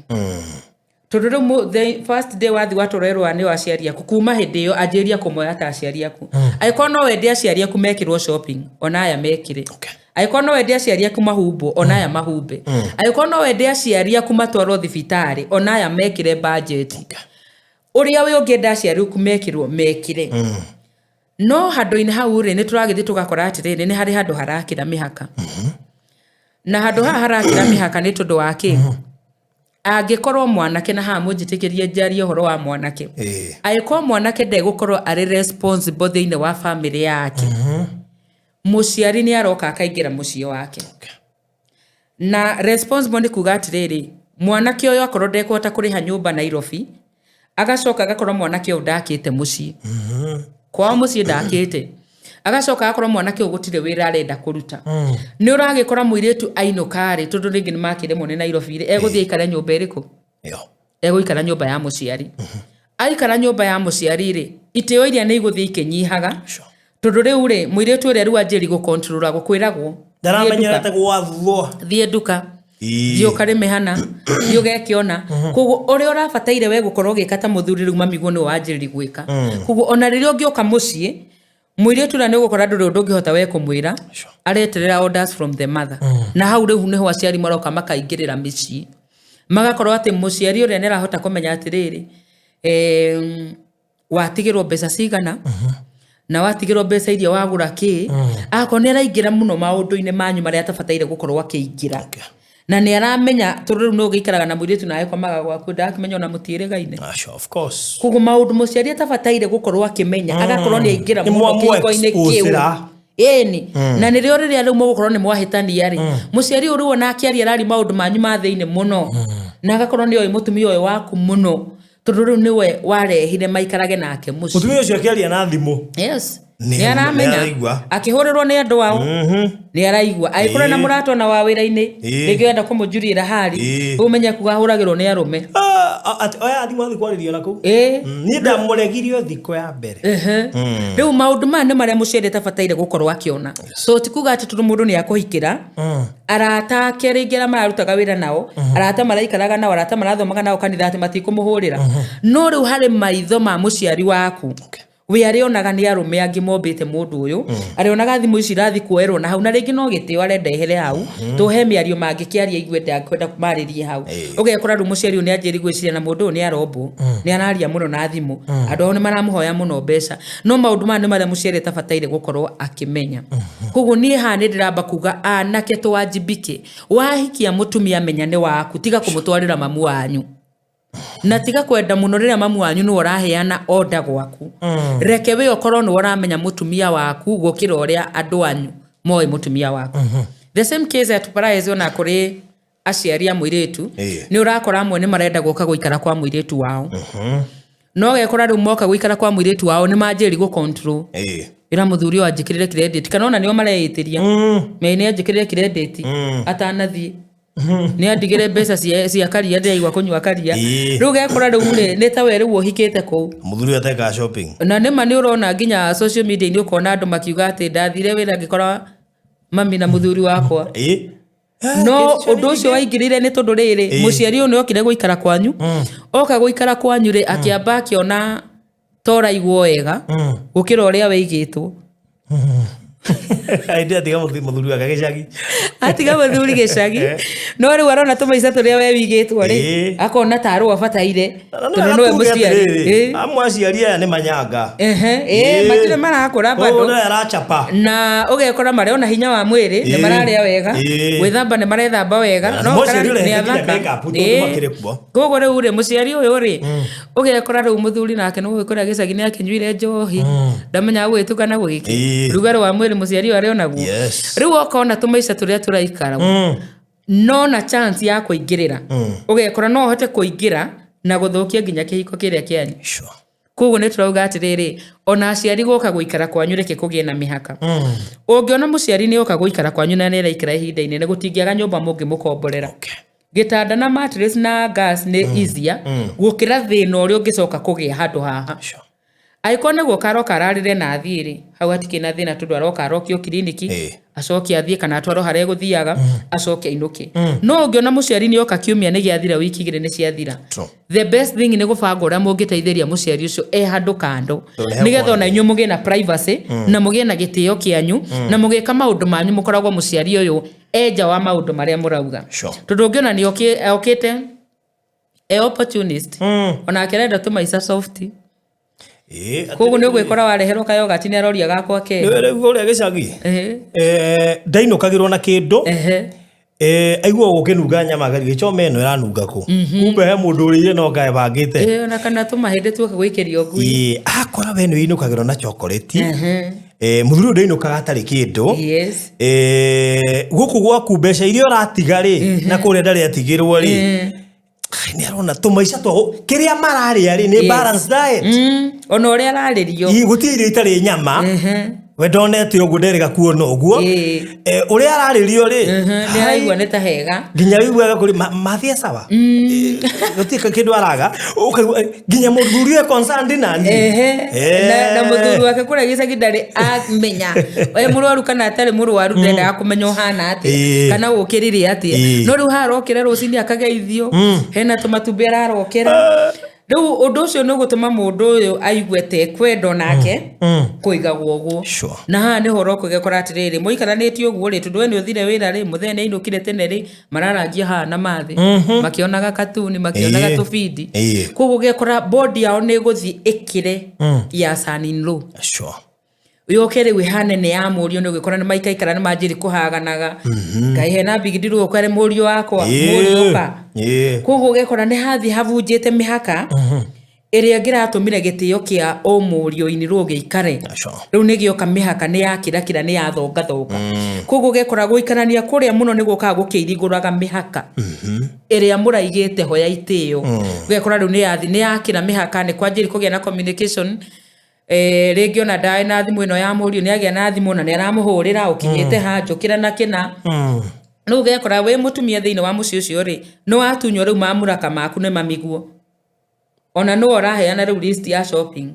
Tondũ rĩu the first day wathiĩ watwarwo nĩ aciari aku, kuma hĩndĩ ĩyo anjĩrĩria kũmoya ta aciari aku. Angĩkorwo no wende aciari aku mekĩrwo shopping, ona aya mekĩre. Angĩkorwo no wende aciari aku mahumbwo, ona aya mahumbe. Angĩkorwo no wende aciari aku matwarwo thibitarĩ, ona aya mekĩre budget. Ũrĩa wĩ ũngĩenda aciari aku mekĩrwo, mekĩre. No handũ-inĩ hau rĩ, nĩ tũragĩthiĩ tũgakora atĩrĩrĩ, nĩ harĩ handũ harakĩra mĩhaka. Na handũ haha harakĩra mĩhaka nĩ tondũ wa kĩ? Angĩkorwo mwanake, na haha mũnjĩtĩkĩrie njarie ũhoro wa mwanake, angĩkorwo mwanake ndegũkorwo arĩ responsible thĩinĩ wa famĩlĩ yake, mũciari nĩ aroka akaingĩra mũciĩ wake. Na responsible nĩ kuga atĩrĩrĩ, mwanake ũyũ akorwo ndekũhota kũrĩha nyũmba Nairobi, agacoka agakorwo mwanake ũyũ ndakĩte mũciĩ. Kwao mũciĩ ndakĩte. Agacoka agakorwo mwanake ũyũ gũtirĩ wĩra arenda kũruta. Nĩ ũragĩkora mũirĩtu ainũka rĩ, tondũ rĩngĩ nĩ makĩremwo nĩ Nairobi rĩ, egũthiĩ aikare nyũmba ĩrĩkũ? Egũikara nyũmba ya mũciari. Aikara nyũmba ya mũciari rĩ, itĩo iria nĩ igũthiĩ ikĩnyihaga. Tondũ rĩu rĩ, mũirĩtu ũrĩa rĩu anjĩri gũkontrolagwo, kwĩragwo, Ndaramenyerete gwathwo. Thiĩ nduka. Thiĩ ũkarĩme hana, thiĩ ũgeke ũna. Koguo ũrĩa ũrabataire we gũkorwo ũgĩka ta mũthuri rĩu mamiguo nĩwe wanjĩrĩria gwĩka. Koguo ona rĩrĩa ũngĩũka mũciĩ, mũirĩtu ũrĩa nĩ ũgũkora ndũrĩ ũndũ ũngĩhota we kũmwĩra, areterera orders from the mother. Na hau rĩu nĩho aciari maroka makaingĩrĩra mĩciĩ. Magakorwo atĩ mũciari ũrĩa nĩ arahota kũmenya atĩrĩrĩ, watigĩrwo mbeca cigana, na watigĩrwo mbeca iria wagũra kĩ, agakorwo nĩ araingĩra mũno maũndũ-inĩ manyu marĩa atabataire gũkorwo akĩingĩra. Na nĩ aramenya tondũ rĩu nĩ ũgĩikaraga na mũirĩtu na agĩkomaga gwaku, ndakĩmenya ona mũtiĩrĩgaine. Sure, of course. Koguo maũndũ mũciari atabataire gũkorwo akĩmenya, agakorwo nĩ aingĩra Nĩ mũno kĩhiko-inĩ kĩu. mwamũ-expose-ĩra. Ĩni. Na nĩrĩo rĩrĩa rĩu mũgũkorwo nĩ mwahĩtania rĩ, mũciari ũyũ rĩu ona akĩaria arari maũndũ manyu ma thĩinĩ mũno. Na agakorwo nĩ oĩ mũtumia ũyũ waku mũno. Tondũ rĩu nĩwe warehire maikarage nake mũciĩ. Mũtumia ũcio akĩaria na thimũ. Yes. Nĩ aramenya. Nĩ araigua. Akĩhũrĩrwo nĩ andũ ao. Nĩ araigua. Angĩkorwo na mũrata ona wa wĩra-inĩ, rĩngĩ wenda kũmũnjurĩra hari, ũmenye kuga ahũragĩrwo nĩ arũme. Atĩ oya thimũ athiĩ kwarĩria na kũu. Niĩ ndamũregire o thikũ ya mbere. Rĩu maũndũ maya nĩ marĩa mũciari atabataire gũkorwo akĩona. So ti kuga atĩ tondũ mũndũ nĩ akũhikĩra, arata ake rĩngĩ arĩa mararutaga wĩra nao, arata maraikaraga nao, arata marathomaga nao kanitha atĩ matikũmũhũrĩra. No rĩu harĩ maitho ma mũciari waku, we arĩonaga nĩ arũme angĩ mombĩte mũndũ ũyũ, arĩonaga thimũ ici irathiĩ kuoerwo na hau, na rĩngĩ no gĩtĩo arenda ehere hau, tondũ he mĩario mangĩkĩaria aigue ndakwenda marĩrie hau. Ũgekora rĩu mũciari ũyũ nĩ anjĩrĩria gwĩciria na mũndũ ũyũ nĩ arombwo, nĩ araria mũno na thimũ, andũ ao nĩ maramũhoya mũno mbeca. No maũndũ maya nĩ marĩa mũciari atabataire gũkorwo akĩmenya. Koguo niĩ haha nĩ ndĩramba kuga anake tũwajibike. Wahikia mũtumia menya nĩ waku, tiga kũmũtwarĩra mamu wanyu. Na tiga kwenda mũno rĩrĩa mamu wanyu nĩwe ũraheana order gwaku. Reke we ũkorwo nĩwe ũramenya mũtumia waku gũkĩra ũrĩa andũ anyu moĩ mũtumia waku. The same case applies ona kũrĩ aciari a mũirĩtu. Nĩ ũrakora amwe nĩ marenda gũka gũikara kwa mũirĩtu wao. No ũgekora rĩu moka gũikara kwa mũirĩtu wao nĩ manjĩrĩria gũ control. Ĩra mũthuri ũyũ anjĩkĩrĩre credit kana ona nĩo mareĩtĩria. Me nĩ anjĩkĩrĩre credit atanathiĩ. Nĩ andigĩre mbeca cia karia, ndĩraigua kũnyua karia. Rĩu ũgekora rĩu rĩ, nĩ ta we rĩu ũhikĩte kũu. Mũthuri ũyũ atekaga shopping. Na nĩma nĩ ũrona nginya social media-inĩ ũkona andũ makiuga atĩ ndathire wĩra ngĩkora mami na mũthuri wakwa. No ũndũ ũcio waingĩrĩire nĩ tondũ rĩrĩ, mũciari ũyũ nĩ okire gũikara kwanyu. Oka gũikara kwanyu rĩ, akĩamba akĩona Ta ũraigwo wega gũkĩra ũrĩa wĩigĩtwo. Hĩndĩ atiga mũthuri wake gĩcagi. Atiga mũthuri gĩcagi, no rĩu arona tũmaica tũrĩa we wigĩtwo rĩ, akona tarĩ abataire tondũ nĩwe mũciari. Amwe aciari aya nĩ manyanga. Ehe, ĩĩ, matirĩ marakũra bado. Koguo nĩ arachapa. Na ũgekora marĩ ona hinya wa mwĩrĩ, nĩ mararĩa wega, gwĩthamba nĩ marethamba wega, Na no mũciari ũkora ũrĩa nĩ nginya athaka. make-up tondũ makĩrĩ kuo. Koguo rĩu rĩ, mũciari ũyũ rĩ, ũgekora rĩu mũthuri nake nĩ kũrĩa gĩcagi nĩ akĩnyuire njohi, ndamenyaga gwĩtukana gwĩki, rugarĩ wa mwĩrĩ mũciari ũyũ arĩ onaguo. Rĩu ũkona tũmaica tũrĩa tũraikara, no na chance ya kũingĩrĩra, ũgekora no ũhote kũingĩra na gũthũkia nginya kĩhiko kĩrĩa kĩanyu. Koguo nĩ tũrauga atĩrĩrĩ, ona aciari gũka gũikara kwanyu, reke kũgĩe na mĩhaka. Ũngĩona mũciari nĩ oka gũikara kwanyu na nĩ araikara ihinda inene, gũtingĩaga nyũmba mũngĩmũkomborera. Gĩtanda na mattress na gas nĩ easier gũkĩra thĩna ũrĩa ũngĩcoka kũgĩa handũ haha. Angĩkorwo nĩ guoka aroka ararĩre na athiĩ rĩ, hau hatikĩrĩ na thĩna, tondũ aroka arokio kiriniki, acoke athiĩ kana atwarwo harĩa egũthiaga, acoke ainũke. No ũngĩona mũciari nĩ oka, kiumia nĩ gĩathira, wiki 2 nĩ ciathira, the best thing nĩ gũbanga ũrĩa mũngĩteithĩria mũciari ũcio e handũ kando, Tondũ nĩ nĩgetha ona hekwanĩria. inyuĩ mũgĩe na privacy na mũgĩe na gĩtĩo kĩanyu, na mũgĩka maũndũ manyu mũkoragwo mũciari ũyũ enja wa maũndũ marĩa mũrauga. Tondũ ũngĩona nĩ okĩte e opportunist, onake arenda tũmaica soft. Koguo nĩ ũgwĩkora wareherwo kayogati nĩ aroria gakwa kega. Rĩu kũrĩa gĩcagi, ndainũkagĩrwo na kĩndũ. Aigua gũkĩnunga nyama, gĩchoma ĩno ĩranunga kũ, kumbe he mũndũ ũrĩire no ngaebangĩte. Ona kana tũmahĩndĩ tuoka gũikĩrio ngui. Ĩĩ, akora we nĩ ũinũkagĩrwo na chocolate. Mũthuri ũyũ ndainũkaga atarĩ kĩndũ. Gũkũ gwaku mbeca iria ũratiga rĩ, na kũrĩa ndarĩ atigĩrwo rĩ, nĩ arona tũmaica twa kĩrĩa mararĩa rĩ nĩ balanced diet. Ona ũrĩa ararĩrio. Ii, gũtirĩ irio itarĩ nyama. We ndonete ũguo, nderĩga kuona ũguo. Ũrĩa ararĩrio rĩ, Nĩ araigua nĩ ta hega. Nginya wĩiguaga kũrĩ mathia sawa. Gũtirĩ kĩndũ araga. Ũkaigua nginya mũthuri e concerned nani. Na mũthuri wake kũrĩa gĩcagi ndarĩ amenya e mũrwaru kana atarĩ mũrwaru, ndendaga kũmenya ũhana atĩa kana ũkĩrire atĩa. No rĩu harokĩra rũcinĩ akageithio, hena tũmatumbĩ ararokera. Rĩu ũndũ ũcio nĩ ũgũtũma mũndũ ũyũ aigue ta ekwenda onake kũigagwo ũguo. Na haha nĩho ũroka ũgekora atĩrĩrĩ, mũikaranĩtie ũguo rĩ, tondũ we nĩ ũthire wĩra rĩ, mũthee nĩ ainũkire tene rĩ, mararangia haha na mathĩ, makĩonaga katuni, makĩonaga tũbindi. Koguo ũgekora bodi yao nĩ ĩgũthiĩ ĩkĩre ya son in law. Yũke rĩu ĩhane nĩ ya mũriũ, nĩ ũgĩkora nĩ maikaikara nĩ manjĩrĩ kũhaganaga, ngai hena bigidi rĩu ũkere mũriũ wakwa, mũriũ ũka. Koguo ũgekora nĩ hathiĩ havunjĩte mĩhaka ĩrĩa ĩngĩratũmire gĩtĩo kĩa ũmũriũ-inĩ rũu gĩikare. Rĩu nĩ gĩoka mĩhaka nĩ yakĩrakĩra, nĩ yathongathonga. Koguo ũgekora gũikarania kũrĩa mũno nĩ gũkaga gũkĩirigũraga mĩhaka ĩrĩa mũraigĩte ho ya itĩo. Ũgekora rĩu nĩ yathi nĩ yakĩra mĩhaka, nĩ kwanjĩrĩ kũgĩa na communication. Rĩngĩ ona ndarĩ na thimũ ĩno ya mũriũ, nĩ agĩa na thimũ na nĩ aramũhũrĩra, ũkinyĩte ha, njũkĩra na kĩna. Rĩu ũgekora wĩ mũtumia thĩinĩ wa mũciĩ ũcio rĩ, nĩ watunywo rĩu mamũraka maku nĩ mamiguo, ona nĩwe ũraheana rĩu list ya shopping,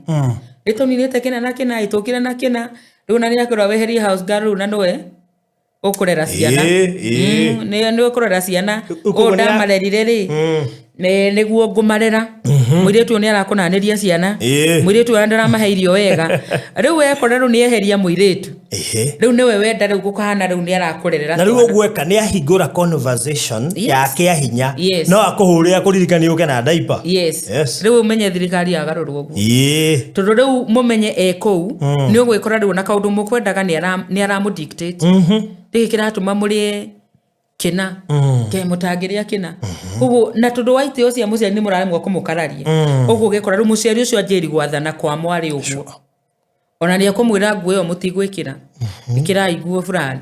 nĩ tũninĩte kĩna na kĩna, ĩtũkire na kĩna. Rĩu na nĩ akwĩrwo weherie house girl, rĩu na nĩwe ũkũrera ciana. Ĩĩ, ĩĩ. Nĩ ũkũrera ciana. Ũguo ũũ ndamarerire rĩ, nĩguo ngũmarera. Mũirĩtu ũyũ nĩ arakũnanĩria ciana, mũirĩtu ũyũ ndaramahe irio wega. Rĩu wekora rĩu nĩ eheria mũirĩtu, rĩu nĩwe wenda rĩu gũkahana rĩu nĩ arakũrerera Na rĩu twana. ũguo eka nĩ ahingũra conversation ya kĩa hinya. No akũhũrĩra kũririkania ũke na diaper. Rĩu ũmenye thirikari yagarũrwo ũguo, tondũ rĩu mũmenye e kũu nĩ ũgwĩkora rĩu na kaũndũ mũkwendaga nĩ aramũ dictate, nĩkĩ kĩratũma mũrĩe kĩna ke mũtangĩrĩa kĩna. Koguo na tondũ wa itĩo cia mũciari nĩ mũraremwo kũmũkararia, ũguo ũgekora rĩu mũciari ũcio anjĩri gwathana kwa mwarĩ ũguo, ona nĩ ekũmwĩra nguo ĩyo mũtigwĩkĩra, ĩkĩrai nguo fulani,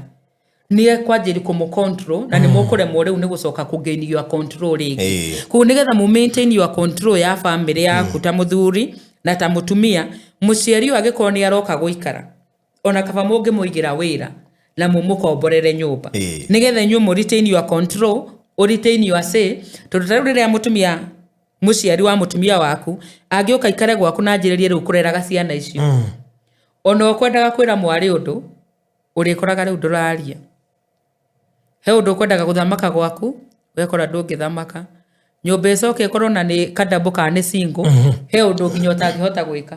nĩ ekwanjĩri kũmũ control na nĩ mũkũremwo rĩu nĩ gũcoka kũ gain your control rĩngĩ. Koguo nĩgetha mũ maintain your control ya family yaku ta mũthuri na ta mũtumia, mũciari ũyũ angĩkorwo nĩ aroka gũikara, ona kaba mũngĩmũigĩra wĩra na mũmũkomborere nyũmba, nĩgetha inyuĩ mũ retain your control, ũ retain your say. Tondũ ta rĩu rĩrĩa mũtumia, mũciari wa mũtumia waku angĩũka ikare gwaku na anjĩrĩrie rĩu kũreraga ciana icio, ona ũkwendaga kwĩra mwarĩ ũndũ, ũrĩkoraga rĩu ndũraria. He ũndũ ũkwendaga gũthamaka gwaku, ũgekora ndũngĩthamaka. Nyũmba ĩcoke ĩkorwo na nĩ kadambo kana nĩ single, he ũndũ nginya ũtangĩhota gwĩka.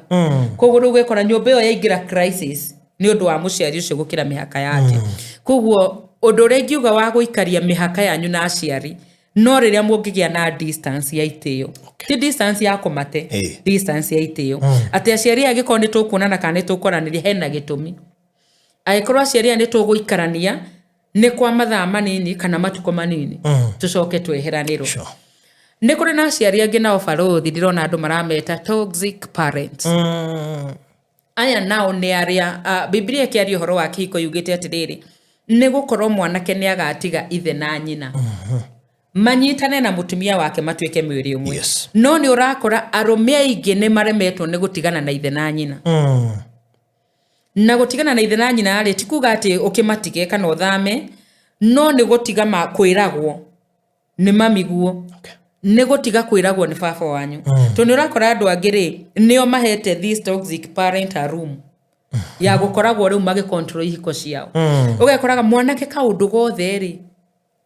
Koguo rĩu ũgekora nyũmba ĩyo yaingĩra crisis nĩ ũndũ wa mũciari ũcio gũkĩra mĩhaka yake. Koguo ũndũ ũrĩa ingiuga wa gũikaria mĩhaka yanyu na aciari, no rĩrĩa mũngĩgĩa na distance ya itĩo, ti distance ya kũmate, distance ya itĩo, atĩ aciari aya angĩkorwo nĩ tũkuonana kana nĩ tũkwaranĩria, hena gĩtũmi. Angĩkorwo aciari aya nĩ tũgũikarania nĩ kwa mathaa manini kana matukũ manini, tũcoke tweheranĩrwo. Nĩ kũrĩ na aciari angĩ nao, barũthi, ndĩrona andũ marameta toxic parents. Aya nao nĩ arĩa Biblia ĩkĩaria ũhoro wa kĩhiko yugĩte atĩrĩrĩ, nĩ gũkorwo mwanake nĩ agatiga ithe na nyina, manyitane na mũtumia wake, matuĩke mwĩrĩ ũmwe. No nĩ ũrakora arũme aingĩ nĩ maremetwo nĩ gũtigana na ithe na nyina. Na gũtigana na ithe na nyina rĩ, ti kuga atĩ ũkĩmatige kana ũthame, no nĩ gũtiga kwĩragwo nĩ mamiguo, nĩ gũtiga kwĩragwo nĩ baba wanyu. Tondũ nĩ ũrakora andũ angĩ rĩ, nĩo mahete this toxic parent a room ya gũkoragwo rĩu magĩcontrol ihiko ciao. Ũgekoraga mwanake kaũndũ gothe rĩ,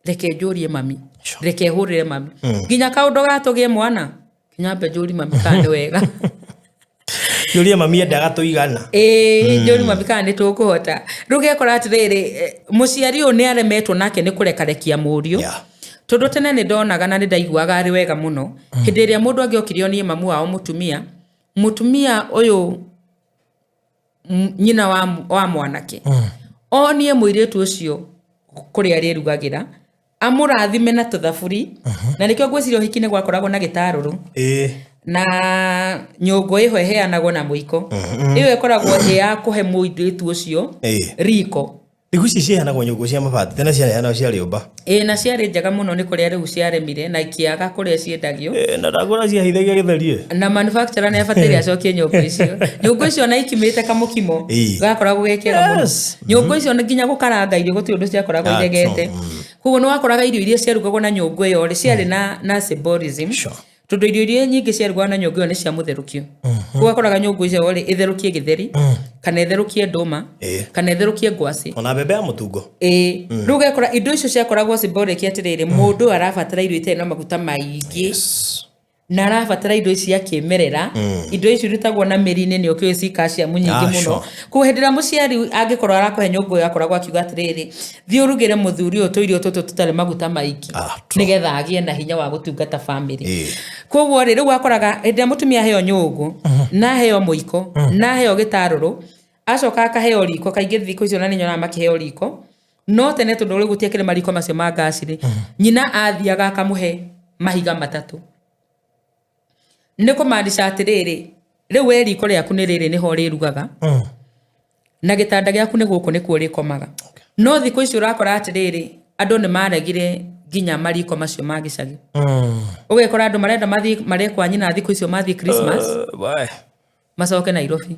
reke njũrie mami, reke hũrĩre mami, nginya kaũndũ gatũgĩe mwana, nginya mbe njũri mami kana nĩ wega. Yũria mami endaga tũigana. Ĩĩ, njũri mami kana nĩ tũkũhota. Rĩu ũgekora atĩrĩrĩ, mũciari ũyũ nĩ aremetwo nake nĩ kũrekarekia mũriũ. Tondũ tene nĩ ndonaga na nĩ ndaiguaga arĩ wega mũno hĩndĩ ĩrĩa mũndũ angĩokire onie mamu wao mũtumia, mũtumia ũyũ nyina wa mwanake, onie mũirĩtu ũcio kũrĩa arĩrugagĩra, amũrathime na tũthaburi. Na nĩkĩo ngwĩciria ũhiki nĩ gwakoragwo na gĩtarũrũ na nyũngũ ĩho ĩheanagwo na mũiko, ĩyo ĩkoragwo ĩ ya kũhe mũirĩtu ũcio riko. Thikũ ici ciheanagwo nyũngũ cia mabati, tene ciaheanagwo cia rĩũmba. Ĩ, na ciarĩ njega mũno. Nĩ kũrĩa rĩu ciaremire na ikĩaga kũrĩa ciendagio. Ĩĩ, na ndakũra ciahithagia gĩtheri. Na manufacturer nĩ abataire acokie nyũngũ icio. Nyũngũ icio na ikimĩte kamũkimo gakoragwo ge kega mũno. Nyũngũ icio nginya gũkaranga irio gũtirĩ ũndũ ciakoragwo iregete. Koguo nĩ wakoraga irio iria ciarugagwo na nyũngũ ĩyo rĩ, ciarĩ na symbolism, tondũ irio iria nyingĩ ciarugagwo na nyũngũ ĩyo nĩ cia mũtherũkio. Koguo wakoraga nyũngũ icio rĩ, ĩtherũkie gĩtheri kana ĩtherũkie ndũma kana ĩtherũkie ngwacĩ. Ona mbembe ya mũtungo. Ĩĩ, rĩu ũgekora indo icio ciakoragwo symbolic atĩrĩrĩ, mũndũ ũyũ arabatara irio itarĩ na maguta maingĩ na arabatara indo ici cia kĩmerera. Indo ici irutagwo na mĩri-inĩ, nĩ ũkĩũĩ ci calcium nyingĩ mũno. Koguo hĩndĩ ĩrĩa mũciari angĩkorwo arakũhe nyũngũ ĩyo, akoragwo akiuga atĩrĩrĩ, thiĩ ũrugĩre mũthuri ũyũ tũirio tũtũ tũtarĩ maguta maingĩ, nĩgetha agĩe na hinya wa gũtungata family. Koguo rĩ, rĩu wakoraga hĩndĩ ĩrĩa mũtumia aheo nyũngũ na aheo mũiko na aheo gĩtarũrũ, acoka akaheo riko. Kaingĩ thikũ icio na nĩ nyonaga makĩheo riko, no tene tondũ rĩu gũtiakĩrĩ mariko macio ma ngaci rĩ, nyina athiaga akamũhe mahiga matatũ, nĩ kũmaanisha atĩrĩrĩ, rĩu we riko rĩaku nĩ rĩrĩ, nĩho ũrĩrugaga, na gĩtanda gĩaku nĩ gũkũ, nĩkuo ũrĩkomaga. No thikũ ici ũrakora atĩrĩrĩ, andũ nĩ maregire nginya mariko macio ma gĩcagi. Ũgekora andũ marenda mathiĩ marĩe kwa nyina thikũ icio mathiĩ Christmas, Why? macoke Nairobi,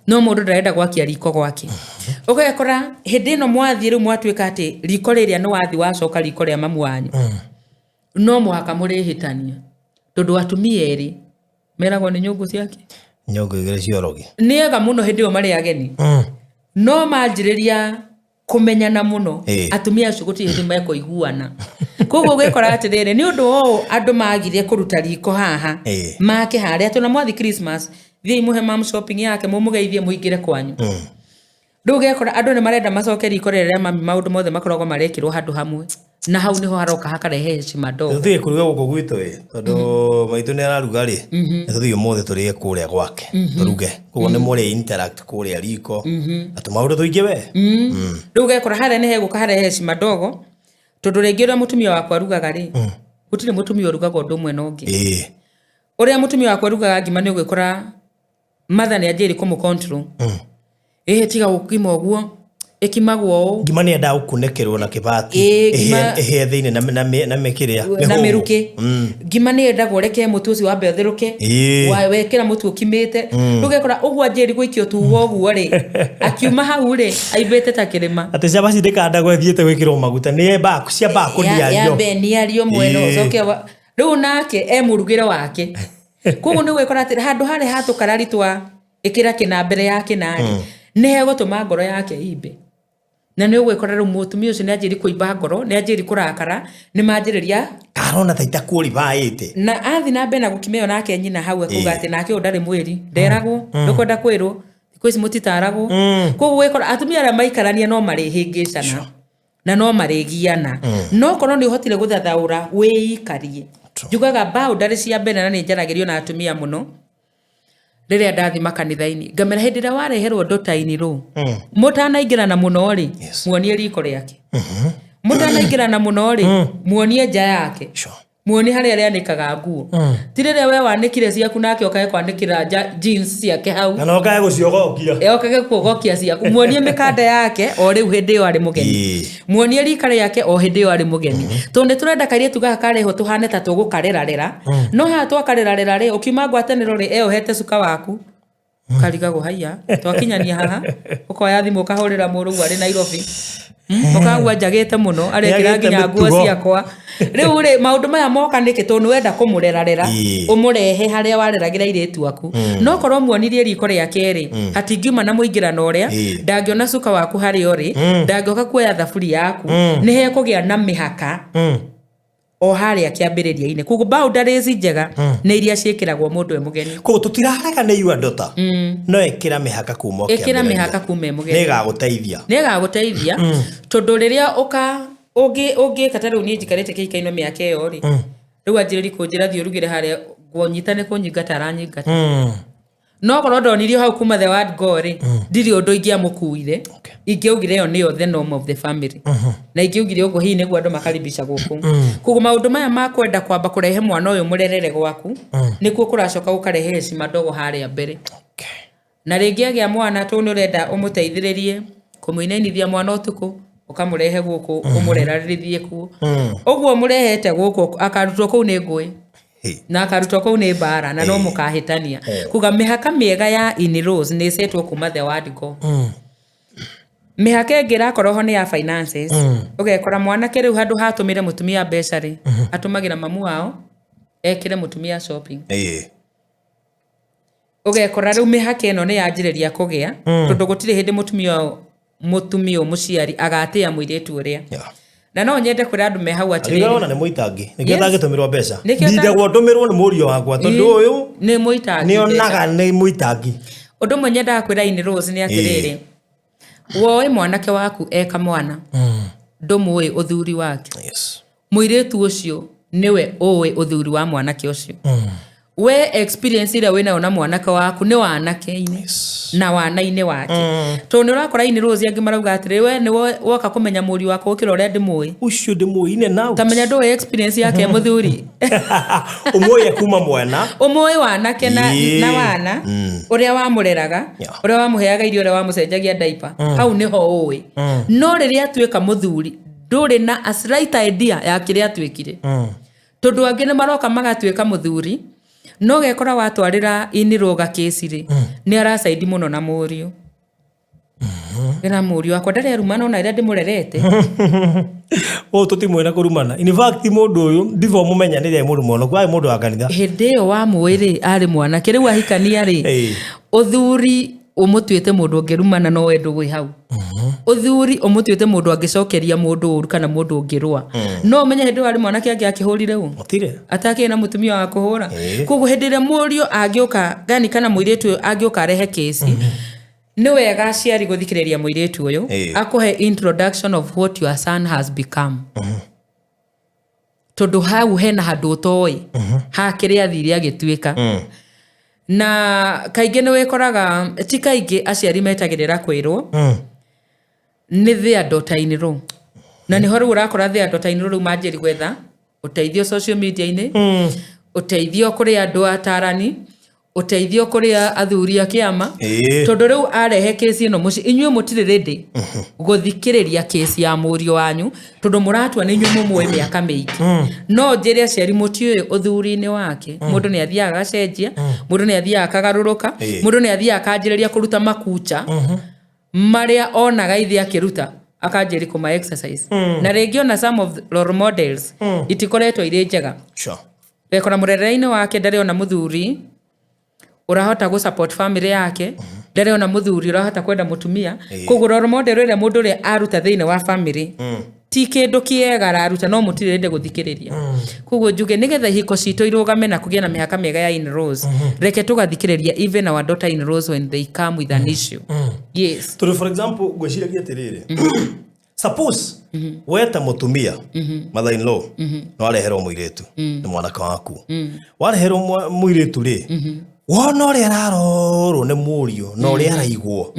no mũndũ ndarenda gwakia riko gwake. Ũgekora hĩndĩ ĩno mwathiĩ rĩu, mwatuĩka atĩ riko rĩrĩa nĩ wathiĩ wacoka riko rĩa mamu wanyu, no mũhaka mũrĩhĩtania, tondũ atumia erĩ meragwo nĩ nyũngũ ciake. Nyũngũ igĩrĩ cia ũrogi. Nĩ ega mũno hĩndĩ ĩyo marĩ ageni, no manjĩrĩria kũmenyana mũno, atumia acio gũtirĩ hĩndĩ mekũiguana. Koguo ũgĩkora atĩrĩrĩ, nĩ ũndũ ũũ andũ magire kũruta riko haha, make harĩa, atĩ ona mwathi Christmas, thiĩi mũhe mam shopping yake, mũmũgeithie, mũingĩre kwanyu. Rĩu ũgekora andũ nĩ marenda macoke riko rĩrĩa rĩa mami, maũndũ mothe makoragwo marekĩrwo handũ hamwe, na hau nĩho haroka hakarehe heshima ndogo. Tũthiĩ kũruga gũkũ gwitũ ĩ, tondũ maitũ nĩ araruga rĩ, nĩ tũthiĩ ũmũthĩ tũrĩe kũrĩa gwake, tũruge. Koguo nĩ mũrĩ interact kũrĩa riko na tũmaũndũ tũingĩ we. Rĩu ũgekora harĩa nĩ hegũka harehe heshima ndogo, tondũ rĩngĩ ũrĩa mũtumia wakwa arugaga rĩ, gũtirĩ mũtumia ũrugaga ũndũ ũmwe na ũngĩ. Ũrĩa mũtumia wakwa arugaga ngima, nĩ ũgĩkora mother nĩ anjĩrĩ kũmũ control, ĩhĩ, tiga gũkima ũguo, ĩkimagwo ũũ. Ngima nĩ endaga gũkunĩkĩrwo na kĩbati. Ĩĩ, ĩhĩe thĩinĩ na mĩkĩrĩa na mĩrukĩ. Ngima nĩ yendagwo ũreke mũtu ũcio wambe ũtherũke. Wekĩra mũtu ũkimĩte, rĩu ũgekora ũguo anjĩri gũikio tuga ũguo rĩ, akiuma hau rĩ, aimbĩte ta kĩrĩma. Atĩ cabaci ndĩkandagwo ĩthiĩte gwĩkĩrwo maguta, nĩ ciambaga kũniario. Yambe niario mwena. Ũcoke rĩu nake e mũrugĩre wake. Koguo nĩ ũgwĩkora atĩ handũ harĩa hatũkarari twa ĩkĩra kĩna mbere ya kĩna rĩ, nĩ hegũtũma ngoro yake imbe. Na nĩ ũgwĩkora rĩu mũtumia ũcio nĩ anjĩri kũimba ngoro, nĩ anjĩri kũrakara, nĩ manjĩrĩria Karona ta itakuoribaĩte. Na athi na mbere na gũkimĩo nake nyina hau akuga atĩ nake ũyũ ndarĩ mwĩri, nderagwo, ndũkwenda kwĩrwo, thikũ ici mũtitaragwo. Koguo gwĩkora atumia arĩa maikarania no marĩhĩngĩcana na no marĩgiana, no korwo nĩ ũhotire gũthathaũra wĩikarie. Njugaga boundary cia mbere, na nĩ njaragĩrio na atumia mũno rĩrĩa ndathi makanitha-inĩ, ngamera hĩndĩ ĩrĩa wareherwo ndota-inĩ rũ mũtanaingĩrana mũno rĩ, muonie riko rĩake. Mũtanaingĩrana mũno rĩ, muonie nja yake. Muonie harĩa arĩanĩkaga nguo. Ti rĩrĩa we wanĩkire ciaku nake okae kwanĩkĩra jeans ciake hau. Na no kae gũciogokia. Okage kuogokia ciaku. Muonie mĩkanda yake o rĩu hĩndĩ ĩyo arĩ mũgeni. Muonie rika rĩake o hĩndĩ ĩyo arĩ mũgeni, tondũ nĩ tũrenda kairĩtu gaka karehwo tũhane ta tũgũkarerarera. No haha twakarerarera rĩ, ũkiuma ngwatanĩro rĩ, eyohete cuka waku, ũkarigagwo haiya twakinyania haha. Ũkoya thimũ ũkahũrĩra mũrũguo arĩ Nairobi. Ũkagua njagĩte mũno, arekĩra Nĩagĩte nginya nguo mĩtugo. ciakwa. Rĩu rĩ, maũndũ maya moka nĩkĩ? Tondũ nĩ wenda kũmũrerarera, ũmũrehe harĩa wareragĩra airĩtu aku. No korwo muonirie riko rĩake rĩ, hatingiuma na mũingĩrano ũrĩa ndangĩona cuka waku harĩa ũrĩ, ndangĩoka kuoya thaburi yaku. Nĩ hekũgĩa na mĩhaka o harĩa kĩambĩrĩria-inĩ. Koguo boundaries njega nĩ iria ciĩkĩragwo mũndũ e mũgeni. Koguo tũtirarega nĩ yua ndota, no ĩkĩra mĩhaka kuma o Ĩkĩra kĩambĩrĩria. mĩhaka kuma e mũgeni. Nĩ ĩgagũteithia. Nĩ ĩgagũteithia, tondũ rĩrĩa ũka ũngĩka ta rĩu niĩ njikarĩte kĩhika-inĩ mĩaka ĩyo rĩ, rĩu anjĩrĩri kũnjĩra thiĩ ũrugĩre harĩa nguonyita nĩ kũnyingata aranyingata. No korwo ndonirio hau kuma the word go rĩ, ndirĩ ũndũ ingĩamũkuire. Ingĩaugire ĩyo nĩyo the norm of the family, na ingĩaugire ũguo hihi nĩguo andũ makaribisha gũkũ. Koguo maũndũ maya ma kwenda kwamba kũrehe mwana ũyũ mũrerere gwaku nĩkuo kũracoka gũkarehe heshima ndogo harĩa mbere. Na rĩngĩ agĩa mwana, tondũ nĩ ũrenda ũmũteithĩrĩrie kũmũinainithia mwana ũtukũ, ũkamũrehe gũkũ ũmũrerarĩrithie kuo. Ũguo mũrehete gũkũ akarutwo kũu nĩ ngũĩ na akarutwo kũu nĩ mbara, na no mũkahĩtania. Kuga mĩhaka mĩega ya in-laws nĩ ĩcetwo kuma the word go. Mĩhaka ĩngĩ ĩrakorwo ho nĩ ya finances. Ũgekora mwanake rĩu handũ hatũmĩre mũtumia mbeca rĩ, atũmagĩra mamu wao ekĩre mũtumia shopping. Ũgekora rĩu mĩhaka ĩno nĩ yanjĩrĩria kũgĩa, tondũ gũtirĩ hĩndĩ mũtumia ũyũ mũciari agatĩĩa mũirĩtu ũrĩa. Na no nyende kwĩra andũ me hau Ariga atĩrĩrĩ, ona nĩ mũitangi, nĩkĩo ndangĩtũmĩrwo mbeca. Nĩkĩo Ndindagwo ndũmĩrwo nĩ mũriũ wakwa, tondũ ũyũ nĩ mũitangi nĩ mbeca. onaga nĩ mũitangi. Ũndũ ũmwe nyendaga kwĩra in-laws nĩ atĩrĩrĩ, woe mwanake waku eka mwana, ndũmũĩ ũthuri wake. Mũirĩtu ũcio nĩwe ũĩ ũthuri wa mwanake ũcio. We experience ĩrĩa wĩnayo na mwanake waku nĩ wanake-inĩ na wana-inĩ wake, tondũ nĩ ũrakora in-laws angĩ marauga atĩrĩ, we nĩ woka kũmenya mũriũ wakwa gũkĩra ũrĩa ndĩmũĩ. Ũcio ndĩmũĩ in and out. Tamenya ndũĩ experience yake mũthuri. Ũmũĩ kuma mwana. Ũmũĩ wanake na wana ũrĩa wamũreraga, ũrĩa wamũheaga irio, ũrĩa wamũcenjagia diaper, hau nĩho ũĩ. No rĩrĩa atuĩka mũthuri, ndũrĩ na a slight idea ya kĩrĩa atuĩkire, tondũ angĩ nĩ maroka magatuĩka mũthuri, no gekora watwarĩra in-law gakĩci rĩ, nĩ aracaidi mũno na mũriũ. Ĩra mũriũ wakwa ndarĩ arumana ona rĩrĩa ndĩmũrerete. Ũũ tũtimũĩ na kũrumana. In fact, mũndũ ũyũ before mũmenya nĩ rĩa mũndũ mũhonoku, arĩ mũndũ wa kanitha. Hĩndĩ ĩyo wamũĩ rĩ, arĩ mwanake. Rĩu ahikania rĩ, ũthuri ũmũtuĩte mũndũ ũngĩrumana, no we ndũĩ hau. Ũthuri ũmũtuĩte mũndũ angĩcokeria mũndũ ũru kana mũndũ ũngĩrũa. No ũmenye hĩndĩ ĩyo arĩ mwanake angĩ akĩhũrire ũ Gũtirĩ. Atakĩrĩ na mũtumia wa kũhũra. Koguo hĩndĩ ĩrĩa mũriũ angĩũka gani kana mũirĩtu ũyũ angĩũka arehe kĩci, nĩ wega aciari gũthikĩrĩria mũirĩtu ũyũ akũhe introduction of what your son has become, tondũ hau hena handũ ũtoĩ ha kĩrĩa athire agĩtuĩka. Na kaingĩ nĩ wĩkoraga, ti kaingĩ, aciari metagĩrĩra kwĩrwo nĩ their daughter in law, na nĩho rĩu ũrakora their daughter in law rĩu manjĩri gwetha ũteithio social media-inĩ, ũteithio kũrĩ andũ atarani, ũteithio kũrĩ athuri a kĩama, tondũ rĩu arehe kĩci ĩno mũciĩ, inyuĩ mũtirĩ ready gũthikĩrĩria kĩci ya mũriũ wanyu, tondũ mũratua nĩ inyuĩ mũmũĩ mĩaka mĩingĩ. No njĩre aciari, mũtiũĩ ũthuri-inĩ wake. Mũndũ nĩ athiaga agacenjia, mũndũ nĩ athiaga akagarũrũka, mũndũ nĩ athiaga akanjĩrĩria kũruta makucha marĩa onaga ithe akĩruta, akanjĩri kũma exercise. Na rĩngĩ ona some of the role models itikoretwo irĩ njega. Wekora mũrerere-inĩ wake ndarĩ ona mũthuri ũrahota gũ support family yake. Ndarĩ ona mũthuri ũrahota kwenda mũtumia. Koguo role model ĩrĩa mũndũ ũrĩa aruta thĩinĩ wa family ti kĩndũ kĩega araruta, no mũtirĩ rĩndĩ gũthikĩrĩria. Koguo njuge nĩgetha ihiko citũ irũgame na kũgĩe na mĩhaka mĩega ya in-laws, reke tũgathikĩrĩria even our daughter in-laws when they come with an issue. Yes. Tondũ for example, ngwĩciragia atĩrĩrĩ, suppose we ta mũtumia, mother in law, nĩ wareherwo mũirĩtu nĩ mwanake waku, wareherwo mũirĩtu rĩ, wona ũrĩa ararorwo nĩ mũriũ na ũrĩa araigwo,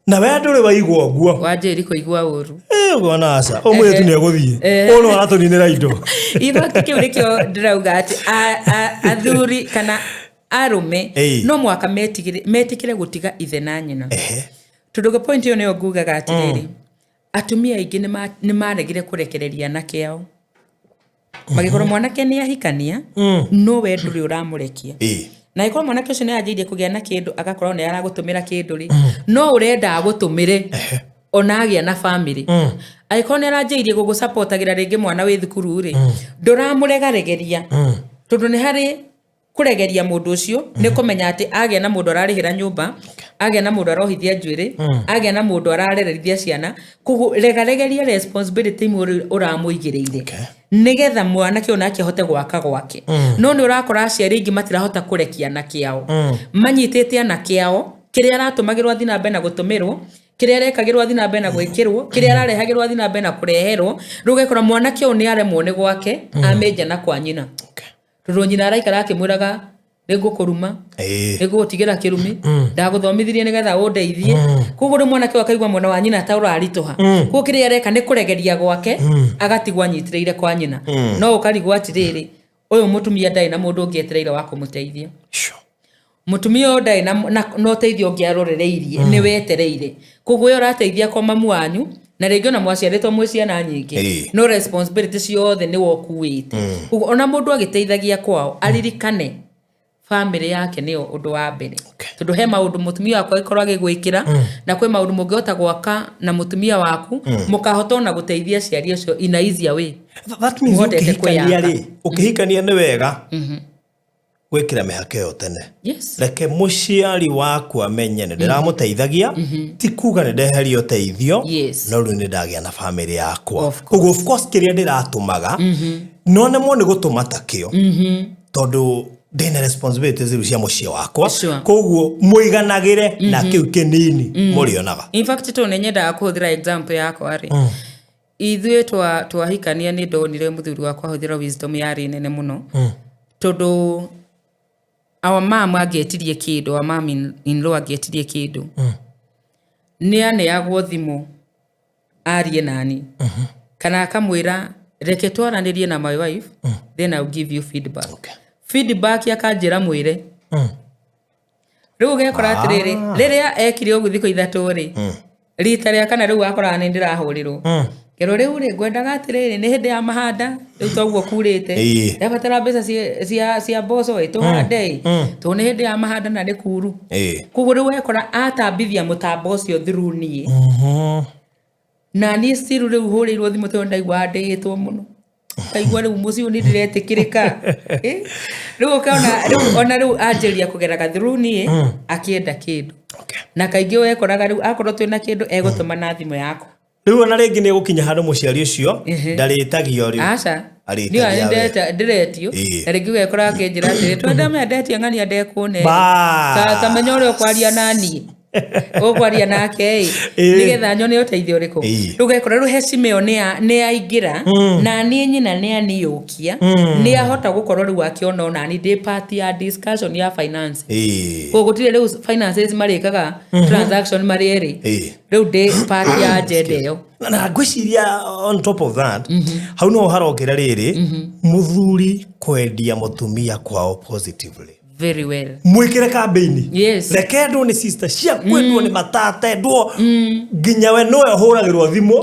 na we ndũrĩ waigwo ũguo. Wanjĩri kũigua ũru. Ũkona aca, ũyũ mũirĩtu nĩ egũthiĩ, ũyũ no aratũninĩra indo. In fact, kĩu nĩkĩo ndĩrauga atĩ athuri kana arũme no mũhaka metĩkĩre gũtiga ithe na nyina, tondũ point ĩyo nĩyo ngugaga atĩrĩrĩ, atumia aingĩ nĩ maregire kũrekereria anake ao, magĩkorwo mwanake nĩ ahikania, no we ndũrĩ ũramũrekia. Na ĩkorwo mwanake ũcio nĩ anjĩirie kũgĩa na kĩndũ, agakorwo nĩ aragũtũmĩra kĩndũ rĩ, no ũrenda agũtũmĩre ona agĩa na family. Angĩkorwo nĩ aranjĩirie gũgũsupportagĩra rĩngĩ mwana wĩ thukuru rĩ, ndũramũregaregeria, tondũ nĩ harĩ kũregeria mũndũ ũcio nĩ kũmenya atĩ agĩa na mũndũ ararĩhĩra nyũmba, agĩa na mũndũ arohithia njuĩrĩ, agĩa na mũndũ ararerithia ciana. Koguo regaregeria responsibility imwe ũramũigĩrĩire, nĩgetha mwanake ũyũ nake ahote gwaka gwake. No nĩ ũrakora aciari aingĩ matirahota kũrekia anake ao, manyitĩte anake ao, kĩrĩa aratũmagĩrwo athiĩ na mbere na gũtũmĩrwo, kĩrĩa arekagĩrwo athiĩ na mbere na gwĩkĩrwo, kĩrĩa ararehagĩrwo athiĩ na mbere na kũreherwo. Rĩu ũgakora mwanake ũyũ nĩ aremwo nĩ gwake, amenja na kwa nyina, tondũ nyina araikara akĩmwĩraga, "Nĩ ngũkũruma, nĩ ngũgũtigĩra kĩrumi, ndagũthomithirie nĩgetha ũndeithie." Koguo rĩu mwanake ũyũ akaigua mwena wa nyina ta ũraritũha. Koguo kĩrĩa areka nĩ kũregeria gwake, agatigwo anyitĩrĩire kwa nyina. No ũkarigwo atĩrĩrĩ, ũyũ mũtumia ndarĩ na mũndũ ũngĩ etereire wa kũmũteithia. Mũtumia ũyũ ndarĩ na ũteithio ũngĩ arorereirie, nĩ wetereire. Koguo ũyũ ũrateithia kwa mamu wanyu, na rĩngĩ ona mwaciarĩtwo mwĩ ciana nyingĩ, no responsibility ciothe nĩwe ũkuĩte. Koguo ona mũndũ agĩteithagia kwao, aririkane family yake nĩyo ũndũ wa mbere, tondũ he maũndũ mũtumia waku angĩkorwo agĩgwĩkĩra, na kwĩ maũndũ mũngĩhota gwaka na mũtumia waku, mũkahota ona gũteithia aciari acio in a easier way. That means Mũhotete ũkĩhikania kwĩyaka. rĩ, ũkĩhikania nĩ wega gwĩkĩra mĩhaka ĩyo tene. Reke mũciari waku amenye nĩ ndĩramũteithagia, ti kuga nĩ ndeheria ũteithio, no rĩu nĩ ndagĩa na famĩlĩ yakwa. Of course. Koguo of course kĩrĩa ndĩratũmaga no nemwo nĩ gũtũma takĩo, tondũ ndĩna responsibilities rĩu cia mũciĩ wakwa. Koguo mũiganagĩre na kĩu kĩnini mũrĩonaga. In fact, to nĩ nyendaga kũhũthĩra example yakwa rĩ, ithuĩ twahikania nĩ ndonire mũthuri wakwa ahũthĩra wisdom yarĩ nene mũno, tondũ our mom angĩetirie kĩndũ, our mom in law angĩetirie kĩndũ, nĩ aneagwo thimũ arie nani, kana akamwĩra, "Reke twaranĩrie na my wife, then I'll give you feedback." Feedback akanjĩra mwĩre. Rĩu ũgekora atĩrĩrĩ, rĩrĩa ekire ũguo thikũ 3 rĩ, rita rĩa kana rĩu wakoraga nĩ ndĩrahũrĩrwo kerwo, "Rĩu rĩ, ngwendaga atĩrĩrĩ, nĩ hĩndĩ ya mahanda rĩu, toguo kurĩte, ndabatara mbeca cia mboco ĩ, tũhande ĩ, tondũ nĩ hĩndĩ ya mahanda na nĩ kuru." Koguo rĩu wekora atambithia mũtambo ũcio through niĩ, na niĩ still rĩu hũrĩirwo thimũ, tondũ ndaigua ndĩĩtwo mũno, kaigua rĩu mũciĩ ũyũ nĩ ndĩretĩkĩrĩka. Rĩu ũkona rĩu ona rĩu anjĩria kũgeraga through niĩ akĩenda kĩndũ. Na kaingĩ wekoraga rĩu akorwo twĩna kĩndũ, egũtũma na thimũ yakwa. Rĩu ona rĩngĩ nĩ egũkinya handũ mũciari ũcio ndarĩtagio rĩu. Aca. Arĩtagia we. Ndĩretio. Na rĩngĩ ũgekora akĩnjĩra atĩrĩ, "Twendamenya ndetia ng'ania ndekũne." Bas. Kamenya ũrĩa ũkwaria naniĩ, ũkwaria nake ĩ, nĩgetha nyone ũteithio ũrĩkũ. Rĩu ũgekora rĩu heshima ĩyo nĩ yaingĩra, na niĩ nyina nĩ aniyũkia, nĩ ahota gũkorwo rĩu akĩona ona niĩ ndĩ part ya discussion ya finance. Koguo gũtirĩ rĩu finances marĩkaga transaction marĩ erĩ. Rĩu ndĩ part ya agenda ĩyo. Na ngwĩciria on top of that, hau no harokĩra rĩrĩ, mũthuri kwendia mũtumia kwao positively. Very well. Mwĩkĩre kambĩini. Reke endwo nĩ sister ciaku, endwo nĩ matata, endwo nginya we nĩwe ũhũragĩrwo thimũ.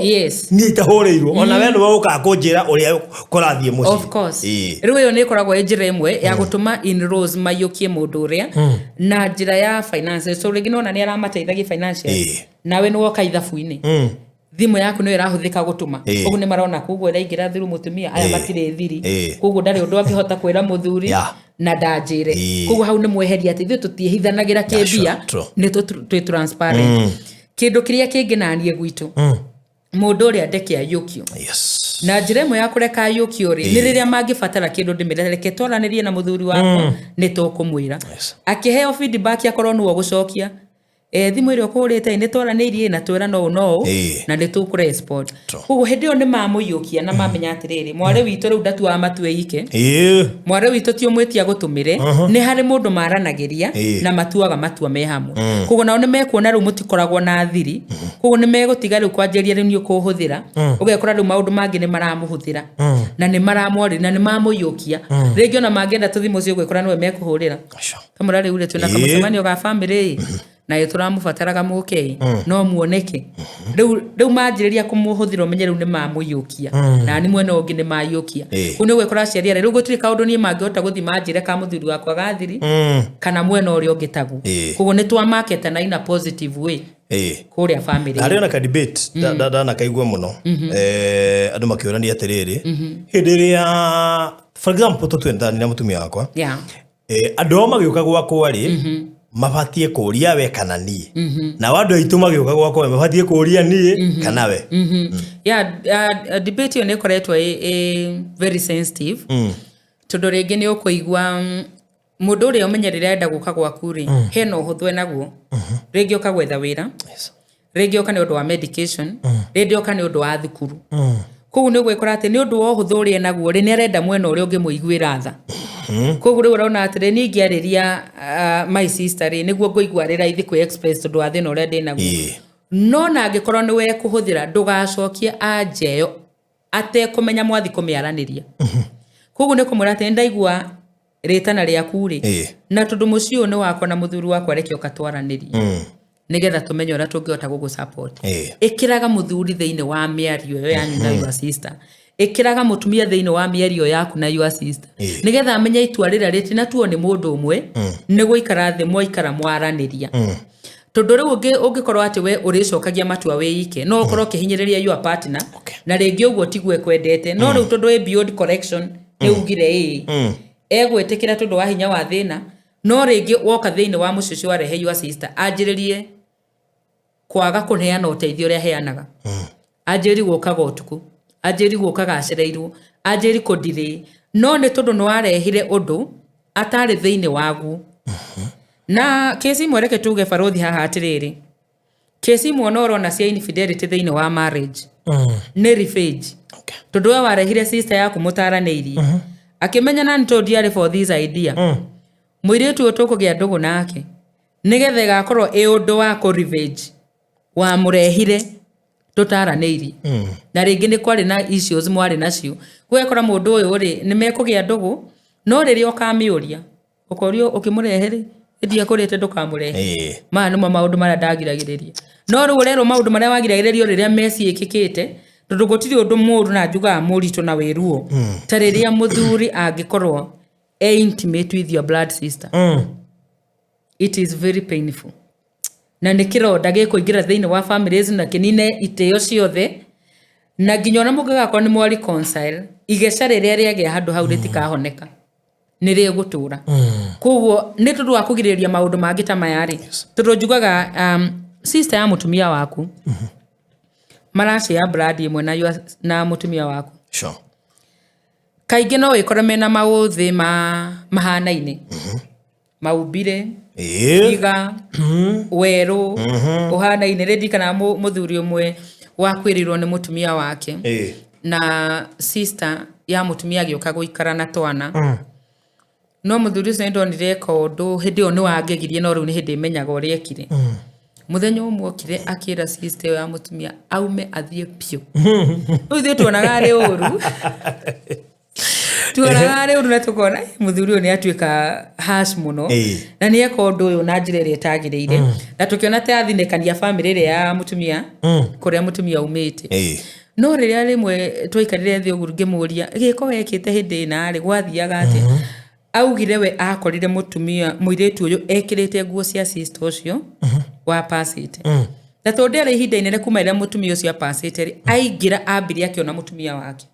Niĩ itahũrĩirwo, ona we nĩwe ũkaga kũnjĩra ũrĩa kũrathiĩ mũciĩ. Of course. Rĩu ĩyo nĩ ĩkoragwo ĩ njĩra ĩmwe ya gũtũma in-laws maiyũkie mũndũ ũrĩa na njĩra ya finances. So rĩngĩ nona nĩ aramateithagia financially, nawe nĩ woka ithabu-inĩ, thimũ yaku nĩyo ĩrahũthĩka gũtũma. Ũguo nĩ marona koguo ĩraingĩra through mũtumia aya, matirĩ thiri. Koguo ndarĩ ũndũ angĩhota kwĩra mũthuri. Na ndanjĩre. Koguo hau nĩ mweheria atĩ ithuĩ tũtiĩhithanagĩra Yeah, sure, kĩmbia. True. Nĩ twĩ transparent. Kĩndũ kĩrĩa kĩngĩ naniĩ gwitũ, mũndũ ũrĩa ndeke aiyũkio. Na njĩra ĩmwe ya kũreka aiyũkio rĩ, nĩ rĩrĩa mangĩbatara kĩndũ, ndĩmĩre reke twaranĩrie na mũthuri wakwa, nĩ tũkũmwĩra. Akĩheo feedback, akorwo nĩwe ũgũcokia thimũ ĩrĩa ũkũhũrĩte, nĩ twaranĩirie na twĩra no ũũ no ũũ na nĩ tũkũrespond. Koguo hĩndĩ ĩyo nĩ mamũiyũkia na mamenya atĩrĩrĩ, mwarĩ witũ rĩu ndatuaga matua ike. Mwarĩ witũ ti ũmwĩtia gũtũmĩre, nĩ harĩ mũndũ maranagĩria na matuaga matua me hamwe. Koguo nao nĩ mekuona rĩu mũtikoragwo na thiri. Koguo nĩ megũtiga rĩu kwanjĩria rĩu nĩ ũkũhũthĩra, ũgekora rĩu maũndũ mangĩ nĩ maramũhũthĩra na nĩ maramwarĩria na nĩ mamũiyũkia. Rĩngĩ ona mangĩenda tũthi mũciĩ, ũgwĩkora nĩwe mekũhũrĩra, kamũra rĩu rĩ, twĩna kamũcemanio ga bamĩrĩ na ĩ tũramũbataraga mũke no muoneke. Rĩu manjĩrĩria kũmũhũthĩra, ũmenye rĩu nĩ mamũiyũkia na nĩ mwena ũngĩ nĩ maiyũkia. Kũu nĩ ũgwĩkora aciari arĩa rĩu gũtirĩ kaũndũ niĩ mangĩhota gũthiĩ manjĩre ka mũthuri wakwa gathiri kana mwena ũrĩa ũngĩ taguo. Koguo nĩ twamaketa na in a positive way kũrĩa family. Harĩ ona ka debate ndanakaigua mũno, andũ makĩũrania atĩrĩrĩ, hĩndĩ ĩrĩa, for example, tũtue ndani na mũtumia wakwa, andũ ao magĩũka gwakwa rĩ, mabatiĩ kũũria we kana niĩ? Nao andũ aitũ magĩũka gwakwa mabatiĩ kũũria niĩ kana we? Yeah, debate ĩyo nĩ ĩkoretwo ĩ very sensitive, tondũ rĩngĩ nĩ ũkũigua mũndũ ũrĩa ũmenye rĩrĩa enda gũka gwaku rĩ, hena ũhũthũ enaguo. Rĩngĩ ũka gwetha wĩra, rĩngĩ ũka nĩ ũndũ wa medication, rĩngĩ ũka nĩ ũndũ wa thukuru. Koguo nĩ ũgwĩkora atĩ nĩ ũndũ wa ũhũthũ ũrĩa enaguo rĩ, nĩ arenda mwena ũrĩa ũngĩmũiguĩra tha. Koguo rĩu ũrona atĩrĩ, niĩ ingĩarĩria my sister rĩ, nĩguo ngũigua arĩ raithi kwĩ express tondũ wa thĩna ũrĩa ndĩnaguo. No na angĩkorwo nĩ wekũhũthĩra, ndũgacokie anja ĩyo atekũmenya mwathi kũmĩaranĩria. Koguo nĩ kũmwĩra atĩ nĩ ndaigua rĩtana rĩaku rĩ, na tondũ mũciĩ ũyũ nĩ wakwa na mũthuri wakwa, reke ũka twaranĩrie nĩgetha tũmenye ũrĩa tũngĩhota gũgũ support. Ĩkĩraga mũthuri thĩinĩ wa mĩario ĩyo yanyu na your sister, ĩkĩraga mũtumia thĩinĩ wa mĩario yaku na your sister, nĩgetha amenye itua rĩrĩa rĩtinatuo nĩ mũndũ ũmwe, nĩ gũikara thĩ mwaikara mwaranĩria. Tondũ rĩu ũngĩkorwo atĩ we ũrĩcokagia matua wĩ ike, no ũkorwo ũkĩhinyĩrĩria your partner. Na rĩngĩ ũguo tiguo ekwendete, no rĩu tondũ ĩ beyond correction, nĩ ugire ĩĩ, egwĩtĩkĩra tondũ wa hinya wa thĩna. No rĩngĩ woka thĩinĩ wa mũciĩ ũcio warehe your sister, anjĩrĩrie kwaga kũneana ũteithio ũrĩa aheanaga, anjĩri gũkaga ũtukũ, anjĩri gũkaga acereirwo, anjĩri kũndirĩ, no nĩ tondũ nĩ warehire ũndũ atarĩ thĩinĩ waguo. Na kesi imwe, reke tuge barothi haha atĩrĩrĩ, kesi imwe ona ũrona cia infidelity thĩinĩ wa marriage nĩ revenge. Tondũ we warehire sister yaku mũtaranĩirie, akĩmenya nani tondũ ndiarĩ for this idea, mũirĩtu ũyũ tũkũgĩa ndũgũ nake nĩgetha ĩgakorwo ĩ ũndũ wa kũ revenge wamũrehire tũtaranĩirie. Na rĩngĩ nĩ kwarĩ na issues mwarĩ nacio. Ũgekora mũndũ ũyũ rĩ, nĩ mekũgĩa ndũgũ, no rĩrĩa ũkamĩũria, ũkorio ũkĩmũrehe rĩ, ndiakũrĩte ndũkamũrehe. Maya nĩmo maũndũ marĩa ndagiragĩrĩria. No rĩu ũrerwo maũndũ marĩa wagiragĩrĩrio rĩrĩa meciĩkĩkĩte, tondũ gũtirĩ ũndũ mũũru na njugaga mũritũ na wĩruo ta rĩrĩa mũthuri angĩkorwo e intimate with your blood sister. It is very painful, na nĩ kĩronda gĩkũingĩra thĩinĩ wa families na kĩnine itĩo ciothe, na nginya ona mũngĩgakorwo nĩ mwa reconcile, igeca rĩrĩa rĩagĩa handũ hau rĩtikahoneka, nĩ rĩgũtũra. Koguo nĩ tondũ wa kũgirĩrĩria maũndũ mangĩ ta maya rĩ, tondũ njugaga sister ya mũtumia waku maracĩa blood ĩmwe na mũtumia waku. Kaingĩ no wĩkore mena maũthĩ ma mahanaine, maumbire, iga werũ ũhanaine. Rĩ ndirikanaga mũthuri ũmwe wakuĩrĩirwo nĩ mũtumia wake, na sister ya mũtumia agĩũka gũikara na twana. No mũthuri ũcio nĩ ndonire eka ũndũ hĩndĩ ĩyo nĩ wangegirie, no rĩu nĩ hĩndĩ menyaga ũrĩa ekire. Mũthenya ũmwe okire akĩra sister ĩyo ya mũtumia aume athiĩ biũ. Rĩu ithuĩ tuonaga arĩ ũru, tuonaga arĩ ũru, na tũkona, "Eh, mũthuri ũyũ nĩ atuĩka harsh mũno na nĩ eka ũndũ ũyũ na njĩra ĩrĩa ĩtagĩrĩire," na tũkĩona ta athinĩkania bamĩrĩ ĩrĩa ya mũtumia, kũrĩa mũtumia aumĩte. No rĩrĩa rĩmwe twaikarire thĩ ũguo ngĩmũria gĩko wekĩte hĩndĩ ĩna rĩ, gwathiaga atĩa, augire we akorire mũtumia, mũirĩtu ũyũ ekĩrĩte nguo cia sister ũcio wa pasĩte, na tondũ ndĩarĩ ihinda inene kuma rĩrĩa mũtumia ũcio apacĩte rĩ, aingĩra ambire akĩona mũtumia wake.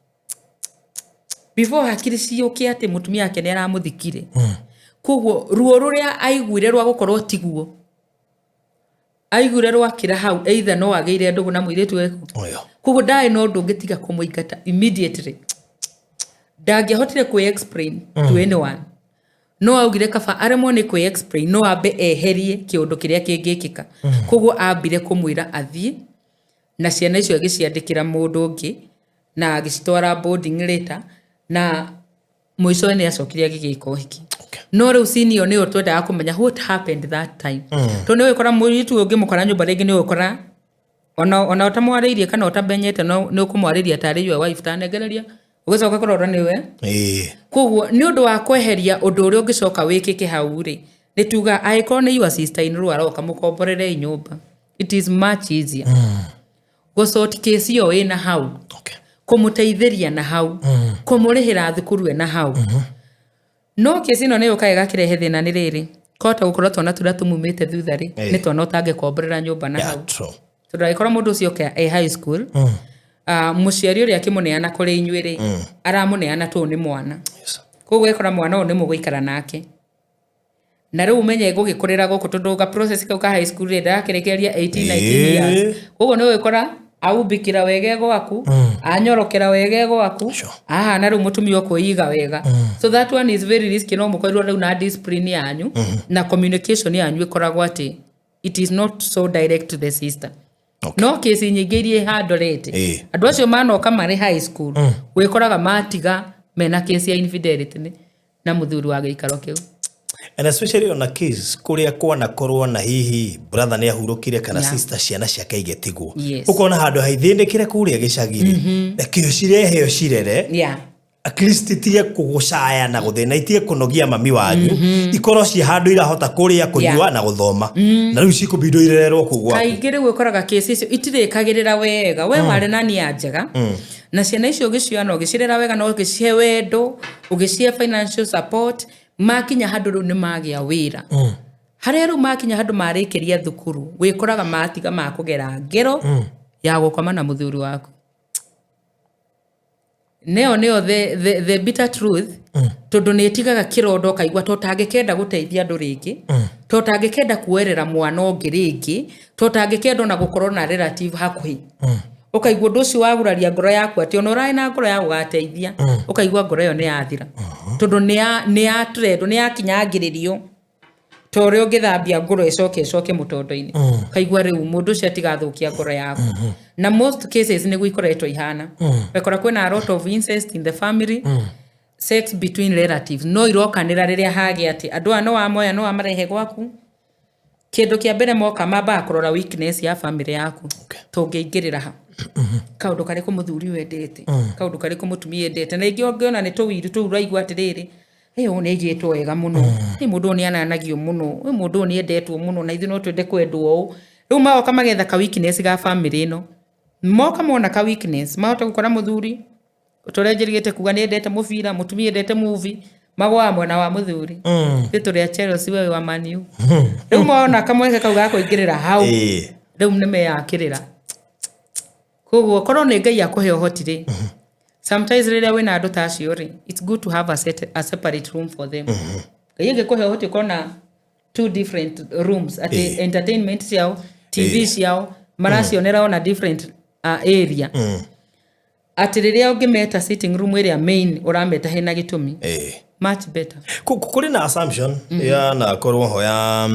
Before hakiri ciũke atĩ mũtumia wake nĩ aramũthikire. Koguo ruo rũrĩa aiguire rwa gũkorwo tiguo aiguire rwakĩra hau, either no agĩire ndũgũ na mũirĩtu eku. Oyo. Koguo ndarĩ na ũndũ ũngĩ tiga kũmũingata immediately. Ndangĩahotire kwĩ explain to anyone, no augire kaba aremwo nĩ kwĩ explain, no ambe eherie kĩũndũ kĩrĩa kĩngĩkĩka. Koguo ambire kũmwĩra athiĩ na ciana icio, agĩciandĩkĩra mũndũ ũngĩ na agĩcitwara boarding later, na mũico nĩ acokire agĩgĩka ũhiki. No rĩu senior nĩyo twendaga kũmenya what happened that time, tondũ nĩ ũgĩkora mũirĩtu ũyũ ũngĩmũkora nyũmba rĩngĩ, nĩ ũgũkora ona ũtamwarĩirie kana ũtamenyete, no nĩ ũkũmwarĩria tarĩ your wife, tanengereria, ũgĩcoka kũrora nĩwe. Koguo nĩ ũndũ wa kweheria ũndũ ũrĩa ũngĩcoka wĩkĩke hau rĩ, nĩ tuga angĩkorwo nĩ your sister in law aroka, mũkomborerei nyũmba. It is much easier gũsort case ĩyo ĩna hau, kũmũteithĩria na hau, kũmũrĩhĩra thukuru ĩna hau. No kesi ĩno nĩ yũkaga ĩgakĩrehe thĩna, nĩ rĩrĩ, kũhota gũkorwo twana tũrĩa tũmumĩte thutha rĩ, nĩ twana ũtangĩkomborera nyũmba na hau, tondũ angĩkorwo mũndũ ũcio oke e high school, mũciari ũrĩa akĩmũneana kũrĩ inyuĩ rĩ, aramũneana tũũ nĩ mwana. Koguo ĩkora mwana ũyũ nĩ mũgũikara nake na rĩu ũmenye gũgĩkũrĩra gũkũ, tondũ ga process kau ka high school rĩ, ndarakĩrĩkĩria 18 19 years. Koguo nĩ ũgĩkora aumbĩkĩra wega gwaku, anyorokera wega gwaku, ahana rĩu mũtumia ũkwĩiga wega. So that one is very risky. No mũkorirwo rĩu na discipline yanyu na communication yanyu ĩkoragwo atĩ it is not so direct to the sister. No kesi nyingĩ iria ihandorete, andũ acio manoka marĩ high school, wĩkoraga matiga mena kesi ya infidelity na mũthuri wa gĩikaro kĩu. And especially on a case kuria kwanakorwo na hihi brother nĩ ahurũkire kana sister, ciana ciake igĩtigwo, ũkona handũ haithĩnĩkĩre kũrĩa gĩcagi-rĩ, nakĩo cireheo cirere, at least itige kũgũcaya na gũthĩna, itige kũnogia mami wanyu, ikorwo ciĩ handũ irahota kũrĩa, kũnyua na gũthoma, na rĩu cikũbindwo irererwo kũu gwaku. Kaingĩ rĩu ũkoraga kesi icio itirĩkagĩrĩra wega. We warĩ na nia njega na ciana icio, ũgĩcioya na ũgĩcirera wega na ũgĩcihe wendo, ũgĩcihe financial support, makinya handũ rĩu nĩ magĩa wĩra, harĩa rĩu makinya handũ marĩkĩria thukuru, wĩkoraga matiga makũgera ngero ya gũkoma na mũthuri waku. Nĩyo the bitter truth, tondũ nĩ ĩtigaga kĩrondo, ũkaigua to ũtangĩkenda gũteithia andũ rĩngĩ, to ũtangĩkenda kuoerera mwana ũngĩ rĩngĩ, to ũtangĩkenda ona gũkorwo na relative hakuhĩ. Ũkaigua ũndũ ũcio waguraria ngoro yaku, atĩ ona ũrarĩ na ngoro ya gũgateithia, ũkaigua ngoro ĩyo nĩ yathira, tondũ nĩ ya trend, nĩ yakinyangĩrĩrio ta ũrĩa ũngĩthambia ngoro ĩcoke mũtondo-inĩ. Ũkaigua rĩu mũndũ ũcio atigathũkia ngoro yaku. Na most cases nĩguo ikoretwo ihana. Ũgakora kwĩna a lot of incest in the family, sex between relatives, no irokanĩra rĩrĩa hagĩa atĩ andũ aya no wamoya, no wamarehe gwaku. Kĩndũ kĩa mbere moka mambaga kũrora weakness ya family yaku. Tũngĩingĩrĩra ha kaũndũ karĩkũ mũthuri wendete, kaũndũ karĩkũ mũtumia endete, na ingĩ ũngĩona nĩ tũwiru tũu ũraigua atĩrĩrĩ, ĩ ũyũ nĩ aigĩtwo wega mũno, ĩ mũndũ ũyũ nĩ ananagio mũno, ĩ mũndũ ũyũ nĩ endetwo mũno, na ithuĩ no twende kwendwo ũũ. Rĩu magoka magetha ka weakness ga family ĩno. Moka mona ka weakness, mahota gũkora mũthuri tũrĩa njĩrĩgĩte kuga nĩ endete mũbira, mũtumia endete movie, magwaga mwena wa mũthuri, ithuĩ tũrĩ a Chelsea, we wa Man U. Rĩu mona kamweke kau ga kũingĩrĩra hau, rĩu nĩ meyakĩrĩra. Koguo korwo nĩ Ngai akũhe ũhoti rĩ, sometimes rĩrĩa wĩna andũ ta acio rĩ, it's good to have a separate room for them. Ngai angĩkũhe ũhoti ũkorwo na two different rooms, atĩ entertainment ciao, TV ciao maracionera ona different area, atĩ rĩrĩa ũngĩmeta sitting room ĩrĩa main, ũrameta hena gĩtũmi, much better. Kũrĩ na assumption ya na korwo ho ya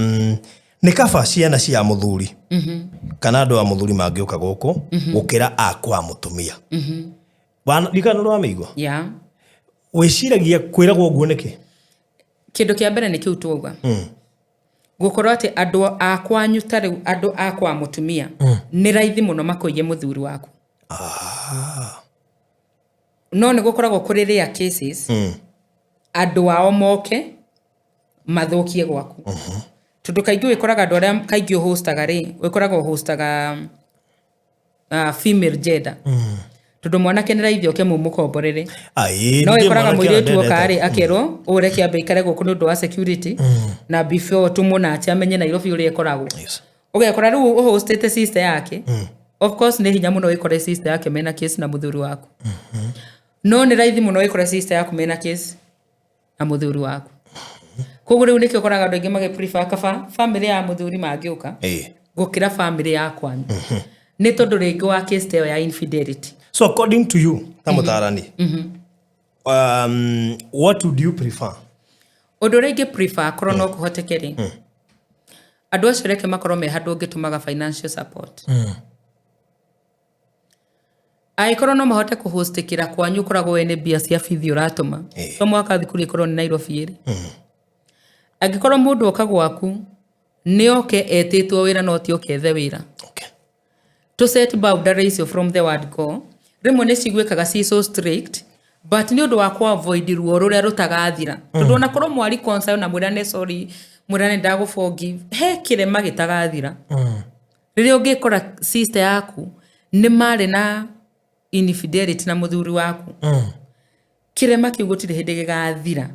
nĩ kaba ciana cia mũthuri kana andũ a mũthuri mangĩũka gũkũ gũkĩra a kwa mũtumia. Ndikana nĩ wamĩigua? Yeah. Wĩciragia kwĩragwo ũguo nĩkĩ? Kĩndũ kĩa mbere nĩ kĩu twauga, gũkorwo atĩ andũ a kwanyu, ta rĩu andũ a kwa mũtumia, nĩ raithi mũno makũiye mũthuri waku. No nĩ gũkoragwo kũrĩ rare cases andũ ao moke mathũkie gwaku, tondũ kaingĩ wĩkoraga andũ arĩa kaingĩ ũhostaga rĩ, wĩkoraga ũhostaga female gender, tondũ mwanake nĩ raithi oke mũmũkomborere. Ai, No ningĩ ĩkoraga mwanake mũirĩtu ona oka rĩ, akerwo ũreke ambe ikare gũkũ nĩ ũndũ wa security, na before tũmũnache amenye Nairobi ũrĩa ĩkoragwo. Ũgekora rĩu ũhostĩte sister yake. Of course nĩ hinya mũno wĩkore sister yake mena case na mũthuri waku. No nĩ raithi mũno wĩkore sister yaku mena case na mũthuri waku. Koguo rĩu nĩkĩo ũkoraga andũ aingĩ magĩ prefer kaba family ya mũthuri mangĩũka gũkĩra family ya kwanyu, nĩ tondũ rĩngĩ wa case ta ĩyo ya infidelity. So according to you, ta mũtarani, what would you prefer? Ũndũ ũrĩa ingĩ prefer, korwo no kũhoteke rĩ, andũ acio reke makorwo me handũ ũngĩtũmaga financial support. Angĩkorwo no mahote kũhostikĩra kwanyu, ũkoragwo we nĩ mbia cia bithi ũratũma, to mwaka thukuru ĩkorwo nĩ Nairobi ĩrĩ. Angĩkorwo mũndũ oka gwaku, nĩ oke etĩtwo wĩra, no ti oke ethe wĩra. To set boundaries from the word go, rĩmwe nĩ ciguĩkaga ci so strict, but nĩ ũndũ wa ku avoid ruo rũrĩa rũtagathira, tondũ ona korwo mwari reconcile na mwĩrane sorry, mwĩrane ndagũ forgive, he kĩrema gĩtagathira. Rĩrĩa ũngĩkora sister yaku nĩ marĩ na infidelity na mũthuri waku, kĩrema kĩu gũtirĩ hĩndĩ gĩgathira,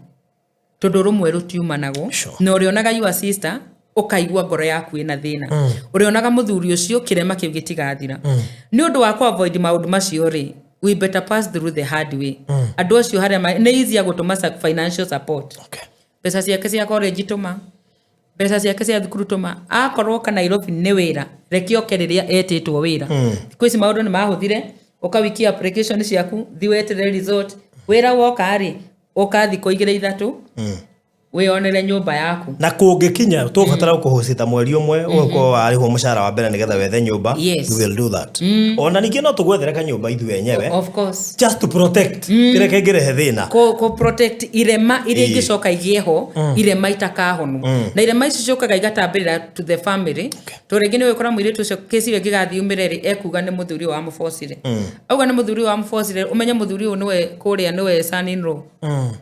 tondũ rũmwe rũtiumanagwo. Na ũrĩonaga your sister, ũkaigua ngoro yaku ĩna thĩna. Ũrĩonaga mũthuri ũcio, kĩrema kĩu gĩtigathira. Nĩ ũndũ wa ku avoid maũndũ macio rĩ, we better pass through the hard way. Andũ acio harĩa nĩ easier gũtũma financial support. Mbeca ciake cia college tũma, mbeca ciake cia thukuru tũma. Akorwo ka Nairobi nĩ wĩra, reke oke rĩrĩa etĩtwo wĩra. Thikũ ici maũndũ nĩ mahũthire, ũkawikia application ciaku, thi weterere result. Wĩra woka rĩ, ũka thikũ 2 3, wĩonere nyũmba yaku. Na kũngĩkinya tũbatara gũkũhũcita mweri ũmwe, ũgũkorwo warĩhwo mũcara wa mbere nĩgetha wethe nyũmba, we will do that. Ona ningĩ no tũgwethere kanyũmba ithuĩ enyewe, Of course. just to protect kĩrĩa kĩngĩrehe thĩna. Kũ protect irema iria ingĩcoka igĩe ho, irema itakahonwo, na irema ici ciũkaga igatambĩrĩra to the family, tondũ rĩngĩ nĩ ũgĩkora mũirĩtu ũcio, kĩci ĩyo ĩngĩgathiĩ yumĩre rĩ, ekuga nĩ mũthuri ũyũ wamũbocire. Auga nĩ mũthuri ũyũ wamũbocire, ũmenye mũthuri ũyũ nĩwe kũrĩa nĩwe son in law.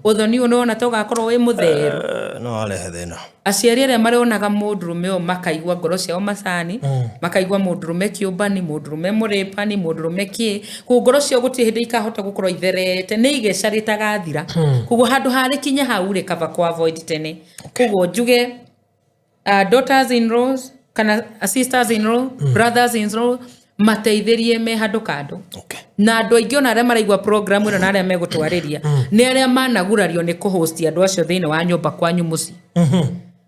Ũthoni ũyũ nĩwona ta ũgakorwo wĩ mũtheru. No arehe thĩna. Aciari arĩa marĩonaga mũndũrũme ũyũ makaigua ngoro ciao macani, makaigua mũndũrũme kĩũmbani, mũndũrũme mũrĩpani, mũndũrũme kĩ, koguo ngoro ciao gũtirĩ hĩndĩ ikahota gũkorwo itherete, nĩ igeca rĩtagathira. Koguo handũ harĩ kinya hau rĩ, kaba kũ avoid tene. Koguo njuge daughters in laws kana sisters in law, brothers in law, mateithĩrie me handũ kando. Na andũ aingĩ ona arĩa maraigua program ĩno na arĩa megũtwarĩria nĩ arĩa managurario nĩ kũhost andũ acio thĩinĩ wa nyũmba kwanyu mũciĩ,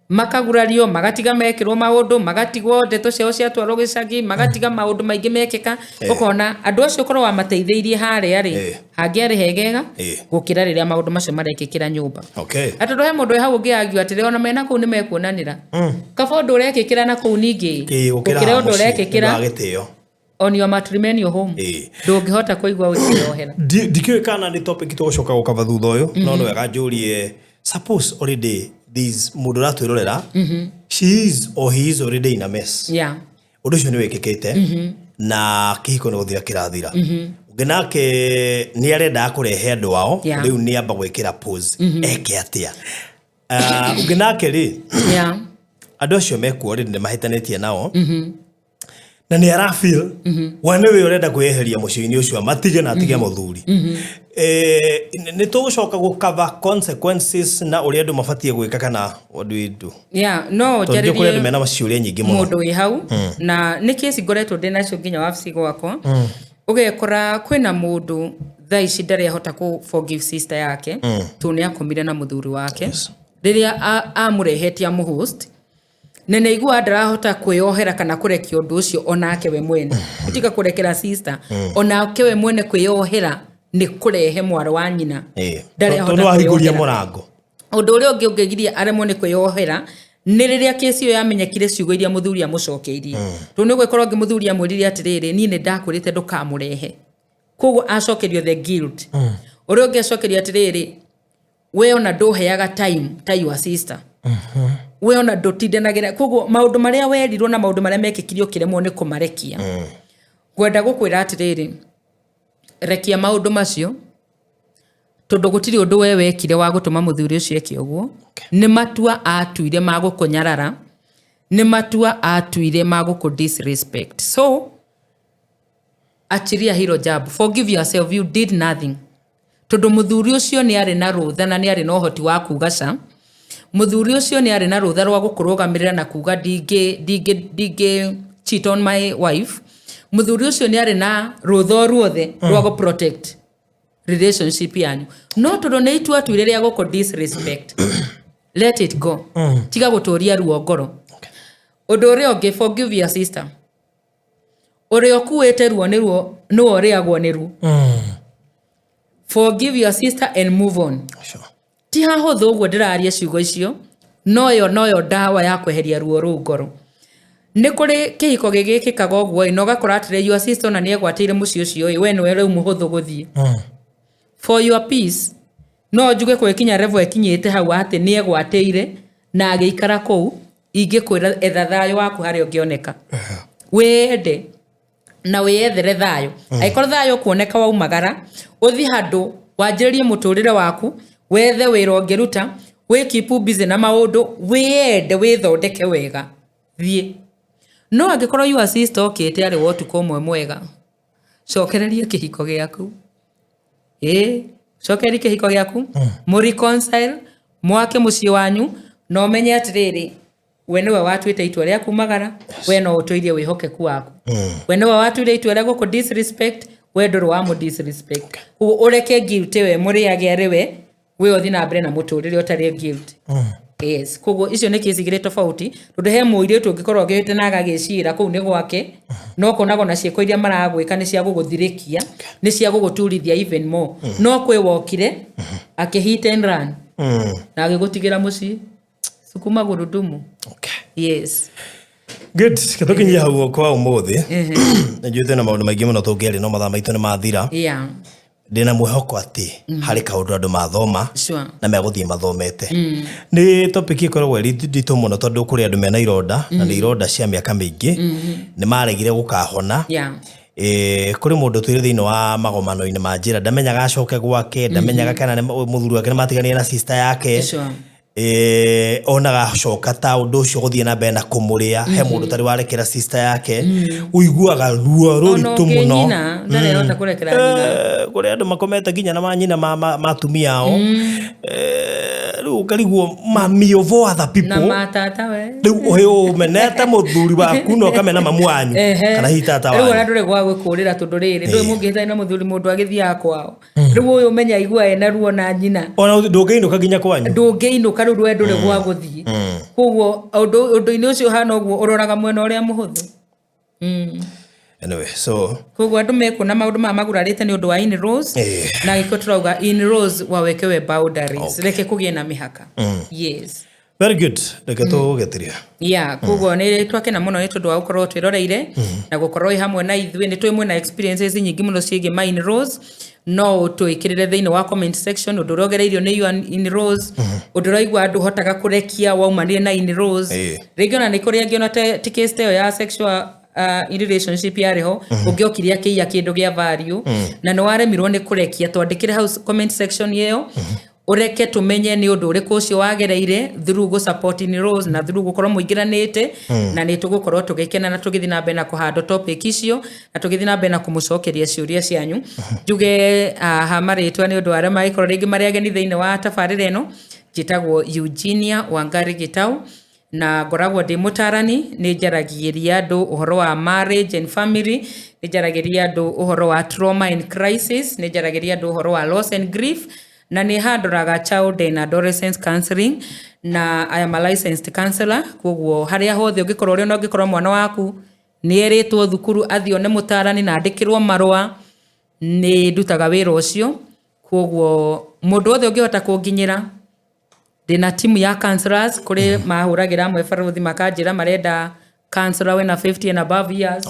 makagurario, magatiga mekĩrwo maũndũ, magatigwo ndeto ciao ciatwarwo gĩcagi, magatiga maũndũ maingĩ mekĩka. Ũkona andũ acio korwo wamateithĩirie harĩa rĩ, hangĩarĩ hegega gũkĩra rĩrĩa maũndũ macio marekĩkĩra nyũmba. Na tondũ he mũndũ wĩ hau ũngĩ argue atĩrĩ, ona mena kũu nĩ mekuonanĩra, kaba ũndũ ũrekĩkĩra na kũu ningĩ gũkĩra gũkĩra ũndũ mũciĩ, ũrekĩkĩra nĩ ũndũ wa gĩtĩo. On your matrimonial home. Ndũngĩhota kũigua ũkĩyohera. Ndikĩũĩ kana nĩ topic tũgũcoka gũkaba thutha ũyũ, no nĩ wega njũrie, suppose already this mũndũ ũratwĩrorera, she is or he is already in a mess. Ũndũ ũcio nĩ wĩkĩkĩte na kĩhiko nĩ gũthira kĩrathira. Ũngĩ nake nĩ arendaga kũrehe andũ ao, rĩu nĩ amba gwĩkĩra pause, eke atĩa? Ah, ũngĩ nake rĩ, andũ acio mekuo rĩ, nĩ mahĩtanĩtie nao na nĩ arafeel we nĩwe ũrenda kwĩyeheria mũciĩ-inĩ ũcio, amatige na atige mũthuri. Nĩ tũgũcoka gũcover consequences na ũrĩa andũ mabatiĩ gwĩka, kana what do we do? Yeah, no Tondũ nĩ kũrĩ andũ njarĩrie mena ciũria nyingĩ mũno. Mũndũ wĩ hau na nĩ kĩci ngoretwo ndĩ nacio nginya wabici gwakwa, ũgekora kwĩna mũndũ thaa ici ndarĩ ahota kũ forgive sister yake, tondũ nĩ akomire na mũthuri wake rĩrĩa amũrehete amũhost, na nĩ aiguaga ndarahota kwĩyohera kana kũrekia ũndũ ũcio onake we mwene. Tiga kũrekera sister, onake we mwene kwĩyohera nĩ kũrehe mwarĩ wa nyina. Ndarĩ Tondũ ahota nĩ wahingũria kwĩyohera. mũrango. Ũndũ ũrĩa ũngĩ ũngĩgiria aremwo nĩ kwĩyohera nĩ rĩrĩa kĩci ĩyo yamenyekire, ciugo iria mũthuri amũcokeirie, tondũ nĩ ũgũkorwo ngĩ mũthuri amwĩrire atĩrĩrĩ, niĩ nĩ ndakwĩrĩte ndũkamũrehe, koguo acokerio the guilt. Ũrĩa ũngĩ acokerio atĩrĩrĩ, we ona ndũheaga time ta your sister, we ona ndũtindanagĩra. Koguo maũndũ marĩa werirwo na maũndũ marĩa mekĩkire ũkĩremwo nĩ kũmarekia. Ngwenda gũkwĩra atĩrĩrĩ, rekia maũndũ macio, tondũ gũtirĩ ũndũ we wekire wa gũtũma mũthuri ũcio eke ũguo. Nĩ matua atuire ma gũkũnyarara, nĩ matua atuire ma gũkũ disrespect. So achiria hilo jambo, forgive yourself, you did nothing, tondũ mũthuri ũcio nĩ arĩ na rũtha na nĩ arĩ na ũhoti wa kuga ca. Mũthuri ũcio nĩ arĩ na rũtha rwa gũkũrũgamĩrĩra na kuga ndingĩ cheat on my wife. Mũthuri ũcio nĩ arĩ na rũtha o ruothe rwa gũ protect. Relationship yanyu no tondũ nĩ itua tuire rĩa gũkũ disrespect, let it go. Tiga gũtũria ruo ngoro. Ũndũ ũrĩa ũngĩ, forgive your sister. Ũrĩa ũkuĩte ruo nĩruo nĩwe ũrĩagwo nĩruo. Forgive your sister and move on. Ti hahũthũ ũguo ndĩraria ciugo icio, noyo noyo ndawa ya kweheria ruo rũu ngoro. Nĩ kũrĩ kĩhiko gĩgĩkĩkaga ũguo ĩ, na ũgakora atĩrĩ, your sister ona nĩ egwatĩire mũciĩ ũcio ĩ, we nĩwe rĩu mũhũthũ gũthiĩ. For your peace, no njuge gwĩkinya level ĩkinyĩte hau atĩ nĩ egwatĩire na agĩikara kũu, ingĩkwĩra etha thayũ waku harĩa ũngĩoneka, wĩyende na wĩyethere thayũ. Angĩkorwo thayũ ũkuoneka waumagara, ũthi handũ wanjĩrĩrie mũtũrĩre waku, wethe wĩra ũngĩruta, wĩ keep busy na maũndũ, wĩyende, wĩthondeke wega, thiĩ. No angĩkorwo your sister okĩte arĩ wa ũtukũ ũmwe mwega, cokereria kĩhiko gĩaku. Ĩĩ, cokereria kĩhiko gĩaku, mũ reconcile, mwake mũciĩ wanyu, na ũmenye atĩrĩrĩ, we nĩwe watuĩte itua rĩa kumagara, we no ũtũirie wĩhokeku waku. We nĩwe watuire itua rĩa gũkũ disrespect, we ndũrĩ wa mũ disrespect. Koguo ũreke guilt ĩyo ĩmũrĩage arĩ we, we ũthiĩ na mbere na mũtũrĩre ũtarĩ guilt. Yes, koguo icio nĩ case igĩrĩ tofauti, tondũ he mũirĩtu ũngĩkorwo agĩte na agagĩcira kũu nĩ gwake, no konagwo na ciĩko iria maragwĩka nĩ cia gũgũthirĩkia, nĩ cia gũgũturithia even more. No kwĩ wokire akĩ hit and run na agĩgũtigĩra mũciĩ, sukuma gurudumu. Yes. Good. Tũkinyie hau kwa ũmũthĩ. Nĩ na maũndũ maingĩ mũno tũngĩaria, no mathaa maitũ nĩ mathira. Ndĩna mwĩhoko atĩ harĩ kaũndũ andũ mathoma na megũthiĩ mathomete. Nĩ topic ĩkoragwo ĩrĩ nditũ mũno, tondũ kũrĩ andũ mena ironda, na nĩ ironda cia mĩaka mĩingĩ, nĩ maregire gũkahona. Kũrĩ mũndũ twĩrĩ thĩinĩ wa magomano-inĩ ma njĩra, ndamenyaga acoke gwake, ndamenyaga kana mũthuri wake nĩ matiganire na sister yake. Onaga acoka ta ũndũ ũcio gũthiĩ na mbere na kũmũrĩa. He mũndũ ũtarĩ warekera sister yake, ũiguaga ruo Ona rũritũ mũno. Ũngĩnyina ndarehota kũrekera nyina. Kũrĩ andũ makomete nginya na manyina ma atumia ao. Rĩu ũkarigwo, mami of all other Na people. matata we. Rĩu ũhĩ ũmenete mũthuri waku na ũkamena mamu wanyu kana hihi tata Rĩu ona wanyu. ndũrĩ gwa gwĩkũrĩra, tondũ rĩrĩ ndũĩ mũngĩhĩtania na mũthuri, mũndũ agĩthiaga kwao. Rĩu ũyũ ũmenya aigua ena ruo na nyina. Ona ndũngĩinũka nginya kwanyu. Ndũngĩinũka rĩu, we ndũrĩ gwa gũthiĩ. Koguo ũndũ-inĩ ũcio ũhana ũguo, ũroraga mwena ũrĩa mũhũthũ. Anyway, so Koguo andũ mekuona maũndũ maya magurarĩte nĩ ũndũ wa in-laws. Na gĩko tũrauga in-laws wawekewe boundaries. Reke kũgĩe na mĩhaka. Yes. Very good, reke tũgĩtiria. Yeah, koguo nĩ twakena mũno nĩ tondũ wa gũkorwo twĩroreire na gũkorwo wĩ hamwe na ithuĩ. Nĩ twĩ mwĩna experiences nyingĩ mũno ciĩgiĩ ma in-laws, no ũtwĩkĩrĩre thĩinĩ wa comment section ũndũ ũrĩa ũgereirio nĩ your in-laws, ũndũ ũraigua ndũhotaga kũrekia waumanire na in-laws. Rĩngĩ ona nĩ kũrĩ angĩ ona ti case ta ĩyo ya sexual in relationship yarĩ ho, ũngĩokire akĩiya kĩndũ gĩa value na nĩ waremirwo nĩ kũrekia, twandĩkĩre hau comment section ĩyo, ũreke tũmenye nĩ ũndũ ũrĩkũ ũcio wagereire through gũ support in-laws na through gũkorwo mũingĩranĩte. Na nĩ tũgũkorwo tũgĩkena na tũgĩthiĩ na mbere na kũhandwo topic icio na tũgĩthiĩ na mbere na kũmũcokeria ciũria cianyu. Njuge ha marĩtwa nĩ ũndũ wa arĩa mangĩkorwo rĩngĩ marĩ ageni thĩinĩ wa tabarĩra ĩno, njĩtagwo Eugenia Wangari Gĩtau na ngoragwo ndĩ mũtarani. Nĩ njaragĩria andũ ũhoro wa marriage and family, nĩ njaragĩria andũ ũhoro wa trauma and crisis, nĩ njaragĩria andũ ũhoro wa loss and grief, na nĩ handoraga child and adolescent counseling, na I am a licensed counselor. Koguo harĩa hothe ũngĩkorwo ũrĩ, ona ũngĩkorwo mwana waku nĩ erĩtwo thukuru athiĩ one mũtarani na andĩkĩrwo marũa, nĩ ndutaga wĩra ũcio. Koguo mũndũ wothe ũngĩhota kũnginyĩra, ndĩna timu ya counselors. Kũrĩ mahũragĩra amwe barothi makanjĩra marenda counselor wĩna 50 and above years,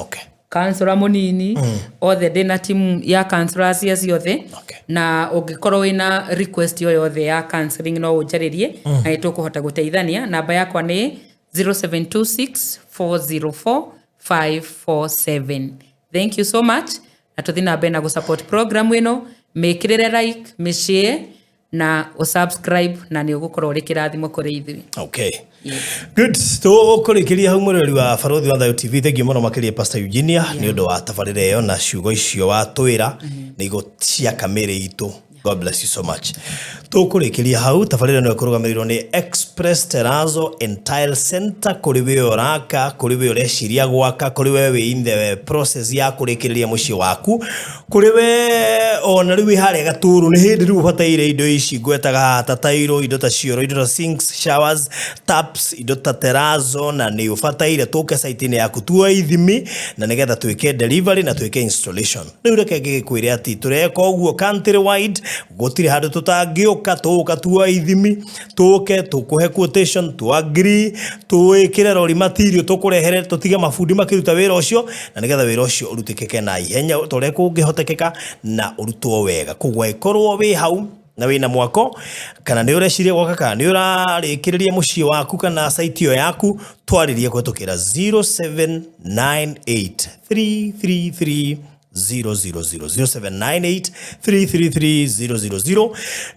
counselor mũnini, othe ndĩna timu ya counselors cia ciothe. Na ũngĩkorwo wĩna request o yothe ya counseling, no ũnjarĩrie na nĩ tũkũhota gũteithania. Namba yakwa nĩ 0726 404 547. Thank you so much, na tũthiĩ na mbere na gũsupport program ĩno. Mĩkĩrĩre like, mĩshare na ũsubscribe, na nĩ ũgũkorwo ũrĩ kĩrathimo kũrĩ ithuĩ. Okay. Good. Tũkũrĩkĩria hau, mwĩroreri wa Barũthi wa Thayũ TV. Thengiũ mũno makĩria, Pastor Eugenia, nĩ ũndũ wa tabarĩra ĩyo na ciugo icio watwĩra nĩ igũ ciaka mĩrĩ itũ. God bless you so much. Tũkũrĩkĩria hau. Tabarĩra ĩno ĩkũrũgamĩrĩirwo nĩ Express Terrazzo and Tile Center. Kũrĩ we ũraka, kũrĩ we ũreciria gwaka, kũrĩ we wĩ in the process ya kũrĩkĩrĩria mũciĩ waku, kũrĩ we ona rĩu wĩ harĩa gatũrũ, nĩ hĩndĩ rĩu ũbataire indo ici ngwetaga haha, ta tairo, indo ta cioro, indo ta sinks, showers, taps, indo ta terrazzo, na nĩ ũbataire tũke site-inĩ yaku tuoe ithimi na nĩgetha twĩke delivery na twĩke installation. Rĩu reke ngĩgĩkwĩre atĩ tũreka ũguo country wide, gũtirĩ handũ tũtangĩũka. Tũũka tuoe ithimi, tũke tũkũhe quotation, tu agree, twĩkĩre rori material, tũkũrehere, tũtige mabundi makĩruta wĩra ũcio, na nĩgetha wĩra ũcio ũrutĩkĩke na ihenya ta ũrĩa kũngĩhotekeka na ũrutwo wega. Koguo angĩkorwo wĩ hau na wĩna mwako, kana nĩ ũreciria gwaka, kana nĩ ũrarĩkĩrĩria mũciĩ waku kana site ĩyo yaku, twarĩrie kũhetũkĩra 0798 333 000, 0798 333 000.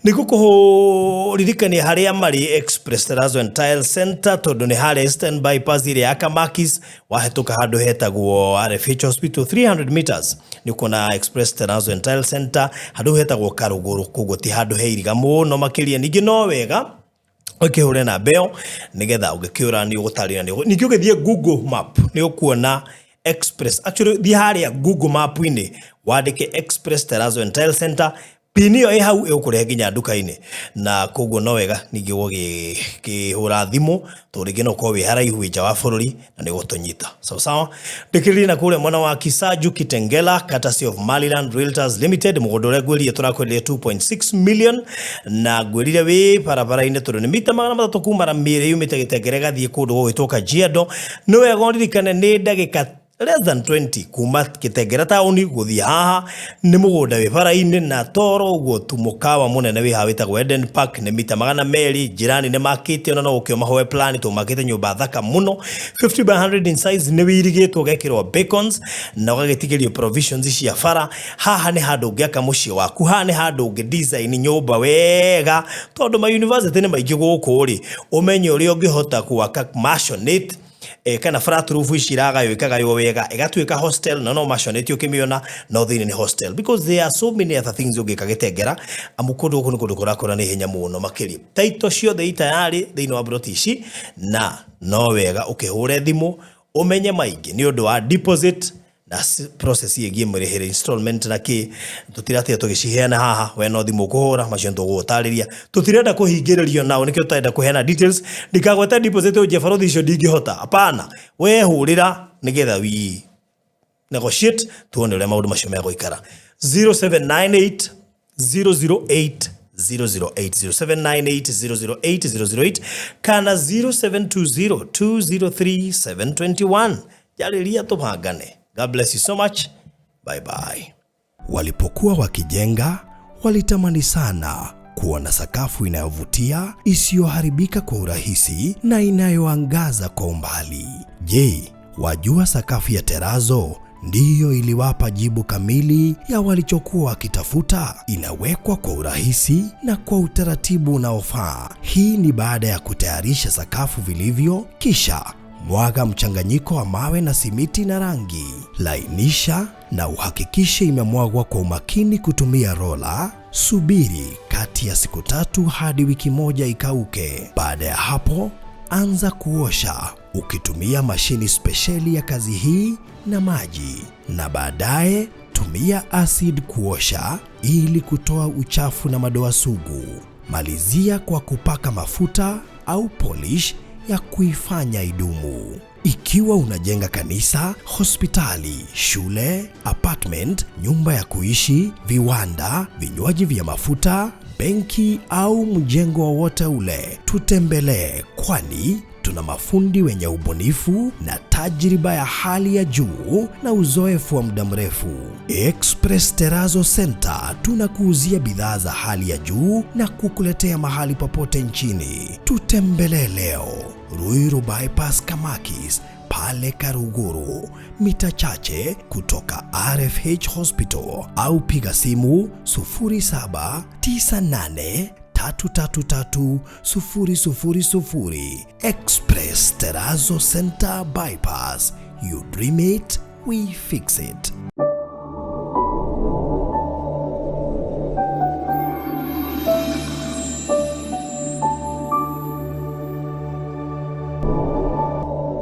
Nĩguo kũririkania harĩa marĩ Express Terrazzo and Tile Center, tondũ nĩ harĩa Eastern Bypass ĩrĩa ya Kamakis, wahĩtũka handũ hetagwo RFH Hospital, 300 meters nĩ ũkuona Express Terrazzo and Tile Center, handũ hetagwo Karũgũrũ. Koguo ti handũ he iriga mũno makĩria. Ningĩ no wega ũkĩhũre namba ĩyo nĩgetha ũngĩkĩũra nĩ ũgũtarĩria. Ningĩ ũgĩthiĩ Google Map nĩ ũkuona Express. Actually, thiĩ harĩa Google Map-inĩ wandĩke Express Terrazzo and Tile Center, pin ĩyo ĩ hau ĩgũkũrehe nginya nduka-inĩ. Na koguo no wega ningĩ ũgĩkĩhũra thimũ, tondũ rĩngĩ no ũkorwo wĩ haraihu, wĩ nja wa bũrũri, na nĩ ũgũtũnyita sawa sawa. Ndĩkĩrĩrie na kũrĩa mwena wa Kisaju Kitengela, courtesy of Maryland Realtors Limited. Mũgũnda ũrĩa ngwĩrire tũrakwenderia 2.6 million, na ngwĩrire wĩ barabara-inĩ, tondũ nĩ mita 300 kuma rami ĩrĩa yumĩte Gĩtengere gathiĩ kũndũ gũgwĩtwo Kajiado. Nĩ wega ũririkane nĩ ndagĩka less than 20 kuma Gĩtengera taũni gũthiĩ haha. Nĩ mũgũnda wĩ bara-inĩ, na toro ũguo tu, mũkawa mũnene wĩ haha wĩtagwo Eden Park nĩ mita 200. Jirani nĩ makĩte, ona no ũkĩo mahoe plan, tondũ makĩte nyũmba thaka mũno, 50 by 100 in size. Nĩ wĩirigĩtwo, ũgekĩrwo bacons na ũgagĩtigĩrio provisions cia bara. Haha nĩ handũ ũngĩaka mũciĩ waku, haha nĩ handũ ũngĩ design nyũmba wega, tondũ ma university nĩ maingĩ gũkũ rĩ. Ũmenye ũrĩa ũngĩhota gwaka maisonette, kana flat roof ici iragaywo, ikagaywo wega, ĩgatuĩka hostel, na no maisonette ũkĩmĩona no thĩinĩ nĩ hostel, because there are so many other things ũngĩka Gĩtengera, amu kũndũ gũkũ nĩ kũndũ kũrakũra nĩ ihenya mũno makĩria. Taito ciothe itayarĩ thĩinĩ wa broti ici, na no wega ũkĩhũre thimũ ũmenye maingĩ nĩ ũndũ wa deposit na process ĩgiĩ mĩrĩhĩre, installment na kĩ. Tũtiratia tũgĩciheana haha, we no thimũ ũkũhũra, macio nĩtũgũgũtarĩria. Tũtirenda kũhingĩrĩrio nao, nĩkĩo tũtarenda kũheana details. Ndikagwete deposit ũnjie barothi icio ndingĩhota, hapana. We hũrĩra nĩgetha we negotiate, tuone ũrĩa maũndũ macio megũikara. 0798 008 008, 0798 008 008, kana 0720 203 721. Jarĩria tũbangane. God bless you so much. Bye bye. Walipokuwa wakijenga, walitamani sana kuwa na sakafu inayovutia, isiyoharibika kwa urahisi na inayoangaza kwa umbali. Je, wajua sakafu ya Terrazzo ndiyo iliwapa jibu kamili ya walichokuwa wakitafuta? Inawekwa kwa urahisi na kwa utaratibu unaofaa. Hii ni baada ya kutayarisha sakafu vilivyo, kisha mwaga mchanganyiko wa mawe na simiti na rangi. Lainisha na uhakikishe imemwagwa kwa umakini kutumia rola. Subiri kati ya siku 3 hadi wiki 1 ikauke. Baada ya hapo, anza kuosha ukitumia mashini spesheli ya kazi hii na maji, na baadaye tumia acid kuosha ili kutoa uchafu na madoa sugu. Malizia kwa kupaka mafuta au polish ya kuifanya idumu. Ikiwa unajenga kanisa, hospitali, shule, apartment, nyumba ya kuishi, viwanda, vinywaji vya mafuta, benki au mjengo wowote ule, tutembelee, kwani tuna mafundi wenye ubunifu na tajriba ya hali ya juu na uzoefu wa muda mrefu. Express Terrazzo Center tunakuuzia bidhaa za hali ya juu na kukuletea mahali popote nchini. Tutembelee leo Ruiru Bypass, Kamakis, pale Karuguru, mita chache kutoka RFH Hospital, au piga simu 0798 333 000. Express Terrazzo Center Bypass. You dream it, we fix it.